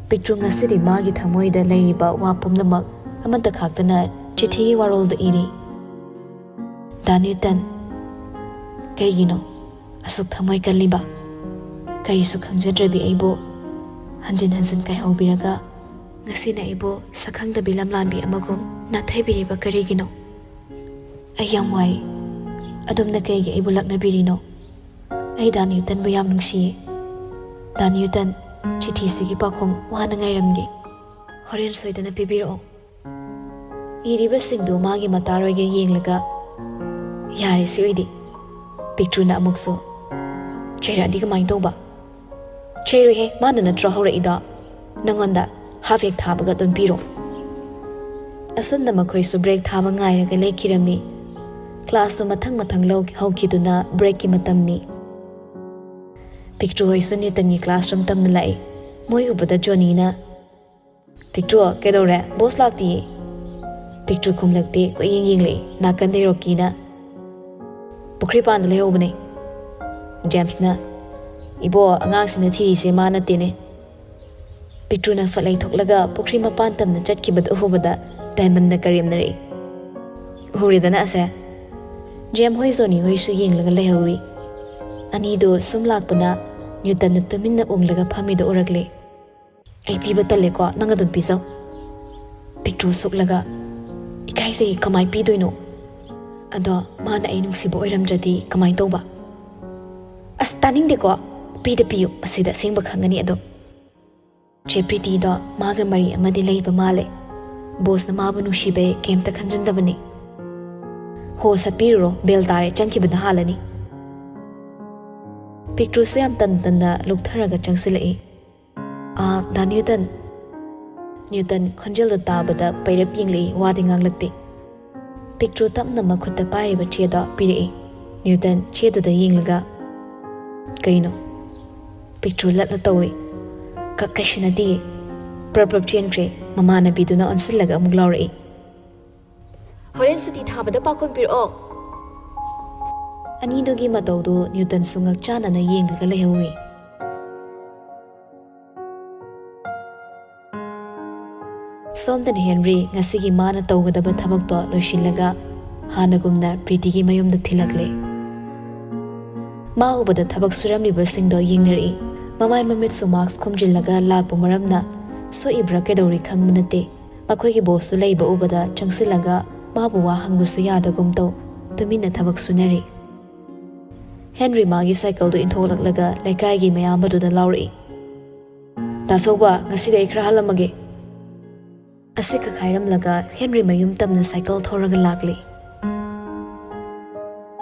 ꯄꯤꯛꯇ꯭ꯔꯨ ꯉꯁꯤꯗꯤ ꯃꯥꯒꯤ ꯊꯃꯣꯏꯗ ꯂꯩꯔꯤꯕ ꯋꯥ ꯄꯨꯝꯅꯃꯛ ꯑꯃꯠꯇ ꯈꯥꯛꯇꯅ ꯆꯤꯊꯤꯒꯤ ꯋꯥꯔꯣꯜꯗ ꯏꯔꯤ꯫ "ꯗꯥ ꯅ꯭ꯌꯨꯇꯟ, ꯀꯩꯒꯤꯅꯣ ꯑꯁꯨꯛ ꯊꯃꯣꯏ ꯀꯜꯂꯤꯕ? ꯀꯔꯤꯁꯨ ꯈꯪꯖꯗ꯭ꯔꯕꯤ ꯑꯩꯕꯨ ꯍꯟꯖꯤꯟ ꯍꯟꯖꯤꯟ ꯀꯥꯏꯍꯧꯕꯤꯔꯒ ꯉꯁꯤꯅ ꯑꯩꯕꯨ ꯁꯛꯈꯪꯗꯕꯤ ꯂꯝꯂꯥꯟꯕꯤ ꯑꯃꯒꯨꯝ ꯅꯥꯊꯩꯕꯤꯔꯤꯕ ꯀꯔꯤꯒꯤꯅꯣ? ꯑꯩ ꯌꯥꯝ ꯋꯥꯏ꯫ ꯑꯗꯣꯝꯅ ꯀꯩꯒꯤ ꯑꯩꯕꯨ ꯂꯛꯅꯕꯤꯔꯤꯅꯣ? ꯑꯩ ꯗꯥ ꯅ꯭ꯌꯨꯇꯟꯕꯨ ꯌꯥꯝ ꯅꯨꯡꯁꯤꯌꯦ꯫ ꯗꯥ ꯅ꯭ꯌꯨꯇꯟ, ꯆꯤꯊꯤꯁꯤꯒꯤ ꯄꯥꯎꯈꯨꯝ ꯋꯥꯅ ꯉꯥꯏꯔꯝꯒꯦ꯫ ꯍꯣꯔꯦꯟ ꯁꯣꯏꯗꯅ ꯄꯤꯕꯤꯔꯛꯑꯣ꯫" ꯏꯔꯤꯕꯁꯤꯡꯗꯨ ꯃꯥꯒꯤ ꯃꯇꯥꯔꯣꯏꯒ ꯌꯦꯡꯂꯒ, "ꯌꯥꯔꯦ, ꯁꯤ ꯑꯣꯏꯗꯤ꯫" ꯄꯤꯛꯇ꯭ꯔꯨꯅ ꯑꯃꯨꯛꯁꯨ, "ꯆꯩꯔꯛꯑꯗꯤ ꯀꯃꯥꯏꯅ ꯇꯧꯕ?" "ꯆꯩꯔꯣꯏꯍꯦ, ꯃꯥꯅ ꯅꯠꯇ꯭ꯔꯣ ꯍꯧꯔꯛꯏꯗꯣ? ꯅꯪꯉꯣꯟꯗ ꯍꯥꯐ ꯍꯦꯛ ꯊꯥꯕꯒ ꯑꯗꯨꯝ ꯄꯤꯔꯣ꯫" ꯑꯁꯨꯝꯅ ꯃꯈꯣꯏꯁꯨ ꯕ꯭ꯔꯦꯛ ꯊꯥꯕ ꯉꯥꯏꯔꯒ ꯂꯩꯈꯤꯔꯝꯃꯤ꯫ ꯀ꯭ꯂꯥꯁꯇꯨ ꯃꯊꯪ ꯃꯊꯪ ꯂꯧ-, ꯍꯧꯈꯤꯗꯨꯅ ꯕ꯭ꯔꯦꯛꯀꯤ ꯃꯇꯝꯅꯤ꯫ ꯄꯤꯛꯇ꯭ꯔꯨ ꯍꯣꯏꯁꯨ ꯅ꯭ꯌꯨꯇꯟꯒꯤ ꯀ꯭ꯂꯥꯁꯔꯨꯝ ꯇꯝꯅ ꯂꯥꯛꯏ꯫ ꯃꯣꯏ ꯎꯕꯗ ꯖꯣꯅꯤꯅ, "ꯄꯤꯛꯇ꯭ꯔꯨ, ꯀꯩꯗꯧꯔꯦ? ꯕꯣꯁ ꯂꯥꯛꯇꯤꯌꯦ꯫" ꯄꯤꯛꯇ꯭ꯔꯨ ꯈꯨꯝꯂꯛꯇꯦ, ꯀꯣꯏꯌꯦꯡ ꯌꯦꯡꯂꯛꯏ꯫ ꯅꯥꯀꯟꯗꯩ ꯔꯣꯀꯤꯅ, "ꯄꯨꯈ꯭ꯔꯤ ꯄꯥꯟꯗ ꯂꯩꯍꯧꯕꯅꯦ꯫" ꯖꯦꯝꯁꯅ, "ꯏꯕꯣ, ꯑꯉꯥꯡꯁꯤꯅ ꯊꯤꯔꯤꯁꯦ ꯃꯥ ꯅꯠꯇꯦꯅꯦ꯫" ꯄꯤꯛꯇ꯭ꯔꯨꯅ ꯐꯠ ꯂꯩꯊꯣꯛꯂꯒ ꯄꯨꯈ꯭ꯔꯤ ꯃꯄꯥꯟ ꯇꯝꯅ ꯆꯠꯈꯤꯕꯗꯨ ꯎꯕꯗ ꯗꯥꯏꯃꯟꯅ ꯀꯔꯦꯝꯅꯔꯛꯏ꯫ "ꯎꯔꯦꯗꯅ ꯑꯁꯦ꯫" ꯖꯦꯝ ꯍꯣꯏ ꯖꯣꯅꯤ ꯍꯣꯏꯁꯨ ꯌꯦꯡꯂꯒ ꯂꯩꯍꯧꯏ꯫ ꯑꯅꯤꯗꯨ ꯁꯨꯝ ꯂꯥꯛꯄꯅ ꯅ꯭ꯌꯨꯇꯟꯅ ꯇꯨꯃꯤꯟꯅ ꯎꯪꯂꯒ ꯐꯝꯃꯤꯗꯨ ꯎꯔꯛꯂꯦ꯫ "ꯑꯩ ꯄꯤꯕ ꯇꯜꯂꯦꯀꯣ, ꯅꯪ ꯑꯗꯨꯝ ꯄꯤꯖꯧ꯫" ꯄꯤꯛꯇ꯭ꯔꯨ ꯁꯨꯛꯂꯒ, "ꯏꯀꯥꯏꯖꯩ, ꯀꯃꯥꯏ ꯄꯤꯗꯣꯏꯅꯣ? ꯑꯗꯣ ꯃꯥꯅ ꯑꯩ ꯅꯨꯡꯁꯤꯕ ꯑꯣꯏꯔꯝꯗ꯭ꯔꯗꯤ ꯀꯃꯥꯏ ꯇꯧꯕ?" "ꯑꯁ, ꯇꯥꯅꯤꯡꯗꯦꯀꯣ, ꯄꯤꯗ ꯄꯤꯌꯨ, ꯑꯁꯤꯗ ꯑꯁꯦꯡꯕ ꯈꯪꯒꯅꯤ ꯑꯗꯨꯝ꯫" ꯆꯦ ꯄ꯭ꯔꯤꯇꯤꯗꯣ ꯃꯥꯒ ꯃꯔꯤ ꯑꯃꯗꯤ ꯂꯩꯕ ꯃꯥꯜꯂꯦ꯫ ꯕꯣꯁꯅ ꯃꯥꯕꯨ ꯅꯨꯡꯁꯤꯕꯩ ꯀꯩꯝꯇ ꯈꯟꯖꯟꯗꯕꯅꯤ꯫ "ꯍꯣ, ꯁꯠꯄꯤꯔꯨꯔꯣ, ꯕꯦꯜ ꯇꯥꯔꯦ, ꯆꯪꯈꯤꯕꯅ ꯍꯥꯜꯂꯅꯤ꯫" ꯄꯤꯛꯇ꯭ꯔꯨꯁꯨ ꯌꯥꯝ ꯇꯟ ꯇꯟꯅ ꯂꯨꯛꯊꯔꯒ ꯆꯪꯁꯤꯜꯂꯛꯏ꯫ "ꯑꯥ, ꯗꯥ ꯅ꯭ꯌꯨꯇꯟ꯫" ꯅ꯭ꯌꯨꯇꯟ ꯈꯣꯟꯖꯦꯜꯗꯣ ꯇꯥꯕꯗ ꯄꯩꯔꯞ ꯌꯦꯡꯂꯛꯏ, ꯋꯥꯗꯤ ꯉꯥꯡꯂꯛꯇꯦ꯫ ꯄꯤꯛꯇ꯭ꯔꯨ ꯇꯞꯅ ꯃꯈꯨꯠꯇ ꯄꯥꯏꯔꯤꯕ ꯆꯦꯗꯣ ꯄꯤꯔꯛꯏ꯫ ꯅ꯭ꯌꯨꯇꯟ ꯆꯦꯗꯨꯗ ꯌꯦꯡꯂꯒ, "ꯀꯩꯅꯣ?" ꯄꯤꯛꯇ꯭ꯔꯨ ꯂꯠꯂ ꯇꯧꯏ꯫ "ꯀ-, ꯀꯩꯁꯨ ꯅꯠꯇꯤꯌꯦ꯫" ꯄ꯭ꯔꯞ ꯄ꯭ꯔꯞ ꯆꯦꯟꯈ꯭ꯔꯦ꯫ ꯃꯃꯥꯟꯅꯕꯤꯗꯨꯅ ꯑꯣꯟꯁꯤꯜꯂꯒ ꯑꯃꯨꯛ ꯂꯥꯎꯔꯛꯏ꯫ "ꯍꯣꯔꯦꯟ ꯁꯨꯇꯤ ꯊꯥꯕꯗ ꯄꯥꯎꯈꯨꯝ ꯄꯤꯔꯛꯑꯣ꯫" ꯑꯅꯤꯗꯨꯒꯤ ꯃꯇꯧꯗꯨ ꯅ꯭ꯌꯨꯇꯟꯁꯨ ꯉꯛꯆꯥꯟꯅꯅ ꯌꯦꯡꯂꯒ ꯂꯩꯍꯧꯏ꯫ ꯁꯣꯝꯗꯅ ꯍꯦꯟꯔꯤ ꯉꯁꯤꯒꯤ ꯃꯥꯅ ꯇꯧꯒꯗꯕ ꯊꯕꯛꯇꯣ ꯂꯣꯏꯁꯤꯜꯂꯒ ꯍꯥꯟꯅꯒꯨꯝꯅ ꯄ꯭ꯔꯤꯇꯤꯒꯤ ꯃꯌꯨꯝꯗ ꯊꯤꯜꯂꯛꯂꯦ꯫ ꯃꯥ ꯎꯕꯗ ꯊꯕꯛ ꯁꯨꯔꯝꯂꯤꯕꯁꯤꯡꯗꯣ ꯌꯦꯡꯅꯔꯛꯏ꯫ ꯃꯃꯥꯏ ꯃꯃꯤꯠꯁꯨ ꯃꯥꯛꯁ ꯈꯨꯝꯖꯤꯜꯂꯒ ꯂꯥꯛꯄ ꯃꯔꯝꯅ ꯁꯣꯛꯏꯕ꯭ꯔꯥ ꯀꯩꯗꯧꯔꯤ ꯈꯪꯕ ꯅꯠꯇꯦ꯫ ꯃꯈꯣꯏꯒꯤ ꯕꯣꯁꯇꯨ ꯂꯩꯕ ꯎꯕꯗ ꯆꯪꯁꯤꯜꯂꯒ ꯃꯥꯕꯨ ꯋꯥ ꯍꯪꯕꯁꯨ ꯌꯥꯗꯒꯨꯝ ꯇꯧ ꯇꯨꯃꯤꯟꯅ ꯊꯕꯛ ꯁꯨꯅꯔꯤ꯫ ꯍꯦꯟꯔꯤ ꯃꯥꯒꯤ ꯁꯥꯏꯀꯜꯗꯨ ꯏꯟꯊꯣꯛꯂꯛꯂꯒ ꯂꯩꯀꯥꯏꯒꯤ ꯃꯌꯥꯝꯕꯗꯨꯗ ꯂꯥꯎꯔꯛꯏ, "ꯗꯥ ꯆꯧꯕ, ꯉꯁꯤꯗꯤ ꯑꯩ ꯈꯔ ꯍꯜꯂꯝꯃꯒꯦ꯫" ꯑꯁꯤ ꯈꯛ ꯍꯥꯏꯔꯝꯂꯒ ꯍꯦꯟꯔꯤ ꯃꯌꯨꯝ ꯇꯝꯅ ꯁꯥꯏꯀꯜ ꯊꯧꯔꯒ ꯂꯥꯛꯂꯤ꯫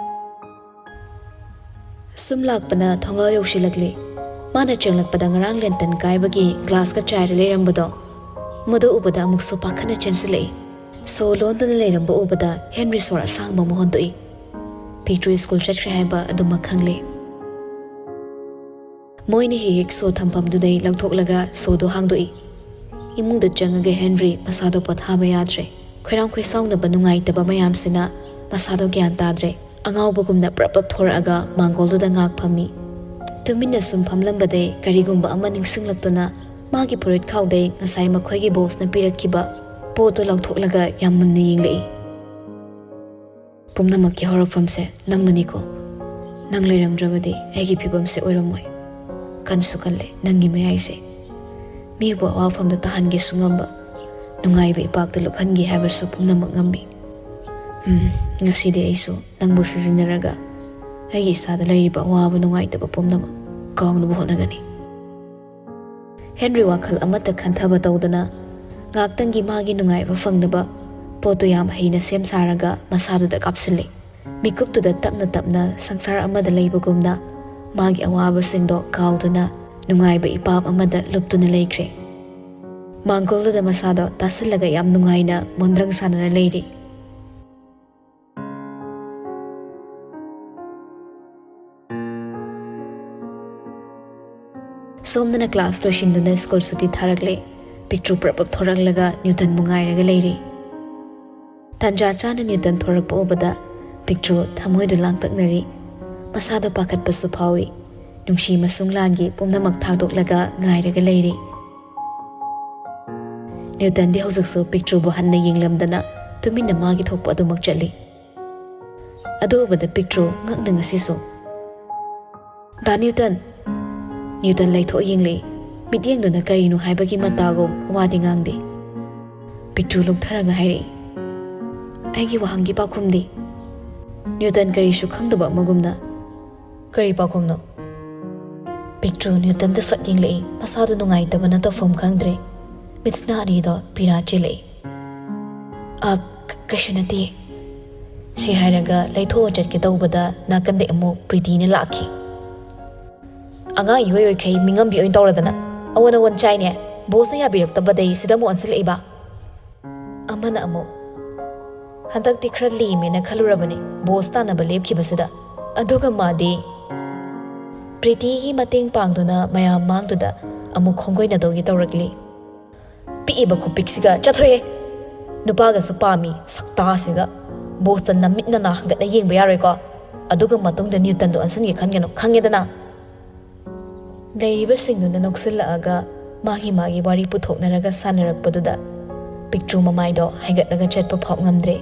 ꯁꯨꯝ ꯂꯥꯛꯄꯅ ꯊꯣꯡꯒꯥꯜ ꯌꯧꯁꯤꯜꯂꯛꯂꯤ꯫ ꯃꯥꯅ ꯆꯪꯂꯛꯄꯗ ꯉꯔꯥꯡ ꯂꯦꯟꯇꯟ ꯀꯥꯏꯕꯒꯤ ꯒ꯭ꯂꯥꯁꯀ ꯆꯥꯏꯔ ꯂꯩꯔꯝꯕꯗꯣ, ꯃꯗꯨ ꯎꯕꯗ ꯑꯃꯨꯛꯁꯨ ꯄꯥꯈꯠꯅ ꯆꯦꯟꯁꯤꯜꯂꯛꯏ꯫ ꯁꯣ ꯂꯣꯟꯗꯨꯅ ꯂꯩꯔꯝꯕ ꯎꯕꯗ ꯍꯦꯟꯔꯤ ꯁꯣꯔ ꯑꯁꯥꯡꯕ ꯑꯃ ꯍꯣꯟꯗꯣꯛꯏ꯫ ꯄꯤꯛꯇ꯭ꯔꯨ ꯁ꯭ꯀꯨꯜ ꯆꯠꯈ꯭ꯔꯦ ꯍꯥꯏꯕ ꯑꯗꯨꯃꯛ ꯈꯪꯂꯦ꯫ ꯃꯣꯏꯅ ꯍꯦꯛ ꯍꯦꯛ ꯁꯣ ꯊꯝꯐꯝꯗꯨꯗꯩ ꯂꯧꯊꯣꯛꯂꯒ ꯁꯣꯗꯣ ꯍꯥꯡꯗꯣꯛꯏ꯫ ꯏꯃꯨꯡꯗ ꯆꯪꯉꯒ ꯍꯦꯟꯔꯤ ꯃꯁꯥꯗꯣ ꯄꯣꯊꯥꯕ ꯌꯥꯗ꯭ꯔꯦ꯫ ꯈꯣꯏꯔꯥꯡ ꯈꯣꯏꯁꯥꯎꯅꯕ ꯅꯨꯡꯉꯥꯏꯇꯕ ꯃꯌꯥꯝꯁꯤꯅ ꯃꯁꯥꯗꯣ ꯒ꯭ꯌꯥꯟ ꯇꯥꯗ꯭ꯔꯦ꯫ ꯑꯉꯥꯎꯕꯒꯨꯝꯅ ꯄ꯭ꯔꯞ ꯄ꯭ꯔꯞ ꯊꯣꯔꯛꯑꯒ ꯃꯥꯡꯒꯣꯜꯗꯨꯗ ꯉꯥꯏꯍꯥꯛ ꯐꯝꯃꯤ꯫ ꯇꯨꯃꯤꯟꯅ ꯁꯨꯝ ꯐꯝꯂꯝꯕꯗꯩ ꯀꯔꯤꯒꯨꯝꯕ ꯑꯃ ꯅꯤꯡꯁꯤꯡꯂꯛꯇꯨꯅ ꯃꯥꯒꯤ ꯐꯨꯔꯤꯠ ꯈꯥꯎꯗꯩ ꯉꯁꯥꯏ ꯃꯈꯣꯏꯒꯤ ꯕꯣꯁꯅ ꯄꯤꯔꯛꯈꯤꯕ ꯄꯣꯠꯇꯨ ꯂꯧꯊꯣꯛꯂꯒ ꯌꯥꯝ ꯃꯨꯟꯅ ꯌꯦꯡꯂꯛꯏ꯫ "ꯄꯨꯝꯅꯃꯛꯀꯤ ꯍꯧꯔꯛꯐꯝꯁꯦ ꯅꯪꯅꯅꯤꯀꯣ꯫ ꯅꯪ ꯂꯩꯔꯝꯗ꯭ꯔꯕꯗꯤ ꯑꯩꯒꯤ ꯐꯤꯕꯝꯁꯦ ꯑꯣꯏꯔꯝꯃꯣꯏ꯫ ꯀꯟꯁꯨ ꯀꯜꯂꯦ ꯅꯪꯒꯤ ꯃꯌꯥꯏꯁꯦ꯫ ꯃꯤꯕꯨ ꯑꯋꯥꯐꯝꯗ ꯇꯥꯍꯟꯒꯦꯁꯨ ꯉꯝꯕ, ꯅꯨꯡꯉꯥꯏꯕ ꯏꯄꯥꯛꯇ ꯂꯨꯞꯍꯟꯒꯦ ꯍꯥꯏꯕꯁꯨ ꯄꯨꯝꯅꯃꯛ ꯉꯝꯃꯤ꯫ ꯎꯝ, ꯉꯁꯤꯗꯤ ꯑꯩꯁꯨ ꯅꯪꯕꯨ ꯁꯤꯖꯤꯟꯅꯔꯒ ꯑꯩꯒꯤ ꯏꯁꯥꯗ ꯂꯩꯔꯤꯕ ꯑꯋꯥꯕ ꯅꯨꯡꯉꯥꯏꯇꯕ ꯄꯨꯝꯅꯃꯛ ꯀꯥꯎꯅꯕ ꯍꯣꯠꯅꯒꯅꯤ꯫" ꯍꯦꯟꯔꯤ ꯋꯥꯈꯜ ꯑꯃꯠꯇ ꯈꯟꯊꯕ ꯇꯧꯗꯅ ꯉꯥꯛꯇꯪꯒꯤ ꯃꯥꯒꯤ ꯅꯨꯡꯉꯥꯏꯕ ꯐꯪꯅꯕ ꯄꯣꯠꯇꯨ ꯌꯥꯝ ꯍꯩꯅ ꯁꯦꯝ ꯁꯥꯔꯒ ꯃꯁꯥꯗꯨꯗ ꯀꯥꯞꯁꯤꯜꯂꯤ꯫ ꯃꯤꯀꯨꯞꯇꯨꯗ ꯇꯞꯅ ꯇꯞꯅ ꯁꯪꯁꯥꯔ ꯑꯃꯗ ꯂꯩꯕꯒꯨꯝꯅ ꯃꯥꯒꯤ ꯑꯋꯥꯕꯁꯤꯡꯗꯣ ꯀꯥꯎꯗꯨꯅ ꯅꯨꯡꯉꯥꯏꯕ ꯏꯄꯥꯝ ꯑꯃꯗ ꯂꯨꯞꯇꯨꯅ ꯂꯩꯈ꯭ꯔꯦ꯫ ꯃꯥꯡꯒꯣꯜꯗꯨꯗ ꯃꯁꯥꯗꯣ ꯇꯥꯁꯤꯜꯂꯒ ꯌꯥꯝ ꯅꯨꯡꯉꯥꯏꯅ ꯃꯣꯟꯗ꯭ꯔꯪ ꯁꯥꯟꯅꯅ ꯂꯩꯔꯤ꯫ ꯁꯣꯝꯗꯅ ꯀ꯭ꯂꯥꯁ ꯂꯣꯏꯁꯤꯟꯗꯨꯅ ꯁ꯭ꯀꯨꯜ ꯁꯨꯇꯤ ꯊꯥꯔꯛꯂꯦ꯫ ꯄꯤꯛꯇ꯭ꯔꯨ ꯄ꯭ꯔꯞ ꯄ꯭ꯔꯞ ꯊꯣꯔꯛꯂꯒ ꯅ꯭ꯌꯨꯇꯟꯕꯨ ꯉꯥꯏꯔꯒ ꯂꯩꯔꯤ꯫ ꯇꯥꯟꯖꯥ ꯆꯥꯅ ꯅ꯭ꯌꯨꯇꯟ ꯊꯣꯔꯛꯄ ꯎꯕꯗ ꯄꯤꯛꯇ꯭ꯔꯨ ꯊꯃꯣꯏꯗꯨ ꯂꯥꯡꯇꯛꯅꯔꯤ꯫ ꯃꯁꯥꯗꯣ ꯄꯥꯈꯠꯄꯁꯨ ꯐꯥꯎꯏ꯫ ꯅꯨꯡꯁꯤ ꯃꯁꯨꯡ ꯂꯥꯡꯒꯤ ꯄꯨꯝꯅꯃꯛ ꯊꯥꯗꯣꯛꯂꯒ ꯉꯥꯏꯔꯒ ꯂꯩꯔꯤ꯫ ꯅ꯭ꯌꯨꯇꯟꯗꯤ ꯍꯧꯖꯤꯛꯁꯨ ꯄꯤꯛꯇ꯭ꯔꯨꯕꯨ ꯍꯟꯅ ꯌꯦꯡꯂꯝꯗꯅ ꯇꯨꯃꯤꯟꯅ ꯃꯥꯒꯤ ꯊꯣꯛꯄ ꯑꯗꯨꯃꯛ ꯆꯠꯂꯤ꯫ ꯑꯗꯨ ꯎꯕꯗ ꯄꯤꯛꯇ꯭ꯔꯨ ꯉꯛꯅ ꯉꯁꯤꯁꯨ, "ꯗꯥ ꯅ꯭ꯌꯨꯇꯟ!" ꯅ꯭ꯌꯨꯇꯟ ꯂꯩꯊꯣꯛ ꯌꯦꯡꯂꯛꯏ꯫ ꯃꯤꯠꯌꯦꯡꯗꯨꯅ ꯀꯔꯤꯅꯣ ꯍꯥꯏꯕꯒꯤ ꯃꯇꯥꯒꯨꯝ ꯋꯥꯗꯤ ꯉꯥꯡꯗꯦ꯫ ꯄꯤꯛꯇ꯭ꯔꯨ ꯂꯨꯞꯊꯔꯒ ꯍꯥꯏꯔꯛꯏ, "ꯑꯩꯒꯤ ꯋꯥꯍꯪꯒꯤ ꯄꯥꯎꯈꯨꯝꯗꯤ?" ꯅ꯭ꯌꯨꯇꯟ ꯀꯔꯤꯁꯨ ꯈꯪꯗꯕ ꯑꯃꯒꯨꯝꯅ, "ꯀꯔꯤ ꯄꯥꯎꯈꯨꯝꯅꯣ?" ꯄꯤꯛꯇ꯭ꯔꯨ ꯅ꯭ꯌꯨꯇꯟꯗ ꯐꯠ ꯌꯦꯡꯂꯛꯏ꯫ ꯃꯁꯥꯗꯨ ꯅꯨꯡꯉꯥꯏꯇꯕꯅ ꯇꯧꯐꯝ ꯈꯪꯗ꯭ꯔꯦ꯫ ꯃꯤꯠꯁꯅꯥ ꯑꯅꯤꯗꯣ ꯄꯤꯔꯥ ꯆꯦꯜꯂꯛꯏ꯫ "ꯑ, ꯀ-, ꯀꯩꯁꯨ ꯅꯠꯇꯦ꯫" ꯁꯤ ꯍꯥꯏꯔꯒ ꯂꯩꯊꯣꯛꯑ ꯆꯠꯀꯦ ꯇꯧꯕꯗ ꯅꯥꯀꯟꯗꯩ ꯑꯃꯨꯛ ꯄ꯭ꯔꯤꯇꯤꯅ ꯂꯥꯛꯈꯤ꯫ "ꯑꯉꯥꯡ ꯏꯑꯣꯏ ꯑꯣꯏꯈꯩ ꯃꯤꯉꯝꯕꯤ ꯑꯣꯏꯅ ꯇꯧꯔꯗꯅ ꯑꯑꯣꯟ ꯑꯑꯣꯟ ꯆꯥꯏꯅꯦ꯫ ꯕꯣꯁꯅ ꯌꯥꯕꯤꯔꯛꯇꯕꯗꯩ ꯁꯤꯗ ꯑꯃꯨꯛ ꯑꯣꯟꯁꯤꯜꯂꯛꯏꯕ?" ꯑꯃꯅ ꯑꯃꯨꯛ, "ꯍꯟꯗꯛꯇꯤ ꯈꯔ ꯂꯦꯝꯃꯦꯅ ꯈꯜꯂꯨꯔꯕꯅꯤ ꯕꯣꯁ ꯇꯥꯟꯅꯕ ꯂꯦꯞꯈꯤꯕꯁꯤꯗ꯫ ꯑꯗꯨꯒ ꯃꯥꯗꯤ ꯄ꯭ꯔꯤꯇꯤꯒꯤ ꯃꯇꯦꯡ ꯄꯥꯡꯗꯨꯅ ꯃꯌꯥꯝ ꯃꯥꯡꯗꯨꯗ ꯑꯃꯨꯛ ꯈꯣꯡꯒꯣꯏꯅꯗꯧꯒꯤ ꯇꯧꯔꯛꯂꯤ꯫ ꯄꯤꯛꯏꯕ ꯈꯨꯄꯤꯛꯁꯤꯒ ꯆꯠꯊꯣꯛꯑꯦ꯫ ꯅꯨꯄꯥꯒꯁꯨ ꯄꯥꯝꯃꯤ ꯁꯛꯇꯥꯁꯤꯒ꯫ ꯕꯣꯁꯇ ꯅꯃꯤꯠ ꯅꯅꯥ ꯍꯪꯒꯠꯅ ꯌꯦꯡꯕ ꯌꯥꯔꯣꯏꯀꯣ꯫ ꯑꯗꯨꯒ ꯃꯇꯨꯡꯗ ꯅ꯭ꯌꯨꯇꯟꯗꯣ ꯑꯣꯟꯁꯤꯟꯒꯦ ꯈꯟꯒꯅꯨ, ꯈꯪꯉꯦꯗꯅ? ꯂꯩꯔꯤꯕꯁꯤꯡꯗꯨꯅ ꯅꯣꯛꯁꯤꯜꯂꯛꯑꯒ ꯃꯥꯒꯤ ꯃꯥꯒꯤ ꯋꯥꯔꯤ ꯄꯨꯊꯣꯛꯅꯔꯒ ꯁꯥꯟꯅꯔꯛꯄꯗꯨꯗ ꯄꯤꯛꯇ꯭ꯔꯨ ꯃꯃꯥꯏꯗꯣ ꯍꯥꯏꯒꯠꯂꯒ ꯆꯠꯄ ꯐꯥꯎ ꯉꯝꯗ꯭ꯔꯦ꯫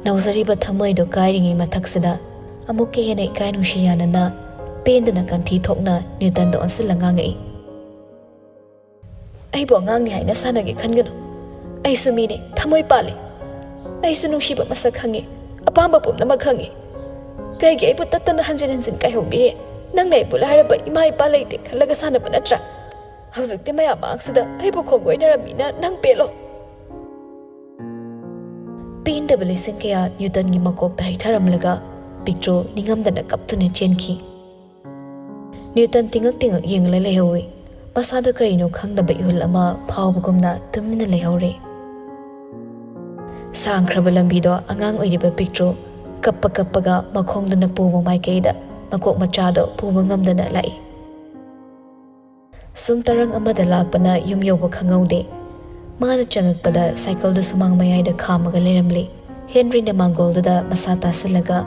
ꯅꯧꯖꯔꯤꯕ ꯊꯃꯣꯏꯗꯣ ꯀꯥꯏꯔꯤꯉꯩ ꯃꯊꯛꯁꯤꯗ ꯑꯃꯨꯛꯀ ꯍꯦꯟꯅ ꯏꯀꯥꯏ ꯅꯨꯡꯁꯤ ꯌꯥꯅꯅ ꯄꯦꯟꯗꯅ ꯀꯟꯊꯤ ꯊꯣꯛꯅ ꯅ꯭ꯌꯨꯇꯟꯗ ꯑꯣꯟꯁꯤꯜꯂ ꯉꯥꯡꯉꯛꯏ꯫ "ꯑꯩꯕꯨ ꯑꯉꯥꯡꯅꯤ ꯍꯥꯏꯅ ꯁꯥꯟꯅꯒꯦ ꯈꯟꯒꯅꯨ꯫ ꯑꯩꯁꯨ ꯃꯤꯅꯤ, ꯊꯃꯣꯏ ꯄꯥꯜꯂꯤ꯫ ꯑꯩꯁꯨ ꯅꯨꯡꯁꯤꯕ ꯃꯁꯛ ꯈꯪꯉꯤ, ꯑꯄꯥꯝꯕ ꯄꯨꯝꯅꯃꯛ ꯈꯪꯉꯤ꯫ ꯀꯩꯒꯤ ꯑꯩꯕꯨ ꯇꯠꯇꯅ ꯍꯟꯖꯤꯟ ꯍꯟꯖꯤꯟ ꯀꯥꯏꯍꯧꯕꯤꯔꯤ? ꯅꯪꯅ ꯑꯩꯕꯨ ꯂꯥꯏꯔꯕ ꯏꯃꯥ ꯏꯄꯥ ꯂꯩꯇꯦ ꯈꯜꯂꯒ ꯁꯥꯟꯅꯕ ꯅꯠꯇ꯭ꯔꯥ? ꯍꯧꯖꯤꯛꯇꯤ ꯃꯌꯥꯝ ꯃꯥꯡꯁꯤꯗ ꯑꯩꯕꯨ ꯈꯣꯡꯒꯣꯏꯅꯔꯝꯃꯤꯅ ꯅꯪ ꯄꯦꯜꯂꯣ꯫" ꯄꯦꯟꯗꯕ ꯂꯤꯁꯤꯡ ꯀꯌꯥ ꯅ꯭ꯌꯨꯇꯟꯒꯤ ꯃꯀꯣꯛꯇ ꯍꯩꯊꯔꯝꯂꯒ ꯄꯤꯛꯇ꯭ꯔꯨ ꯅꯤꯡꯉꯝꯗꯅ ꯀꯞꯇꯨꯅ ꯆꯦꯟꯈꯤ꯫ ꯅ꯭ꯌꯨꯇꯟ ꯇꯤꯉꯛ ꯇꯤꯉꯛ ꯌꯦꯡꯂ ꯂꯩꯍꯧꯏ꯫ ꯃꯁꯥꯗ ꯀꯔꯤꯅꯣ ꯈꯪꯗꯕ ꯏꯍꯨꯜ ꯑꯃ ꯐꯥꯎꯕꯒꯨꯝꯅ ꯇꯨꯃꯤꯟꯅ ꯂꯩꯍꯧꯔꯦ꯫ ꯁꯥꯡꯈ꯭ꯔꯕ ꯂꯝꯕꯤꯗꯣ ꯑꯉꯥꯡ ꯑꯣꯏꯔꯤꯕ ꯄꯤꯛꯇ꯭ꯔꯨ ꯀꯞꯄ ꯀꯞꯄꯒ ꯃꯈꯣꯡꯗꯨꯅ ꯄꯨꯕ ꯃꯥꯏꯀꯩꯗ ꯃꯀꯣꯛ ꯃꯆꯥꯗꯣ ꯄꯨꯕ ꯉꯝꯗꯅ ꯂꯥꯛꯏ꯫ ꯁꯨꯝ ꯇꯔꯪ ꯑꯃꯗ ꯂꯥꯛꯄꯅ ꯌꯨꯝ ꯌꯧꯕ ꯈꯪꯍꯧꯗꯦ꯫ ꯃꯥꯅ ꯆꯪꯉꯛꯄꯗ ꯁꯥꯏꯀꯜꯗꯨ ꯁꯨꯃꯥꯡ ꯃꯌꯥꯏꯗ ꯈꯥꯝꯃꯒ ꯂꯩꯔꯝꯂꯦ꯫ ꯍꯦꯟꯔꯤꯅ ꯃꯥꯡꯒꯣꯜꯗꯨꯗ ꯃꯁꯥ ꯇꯥꯁꯤꯜꯂꯒ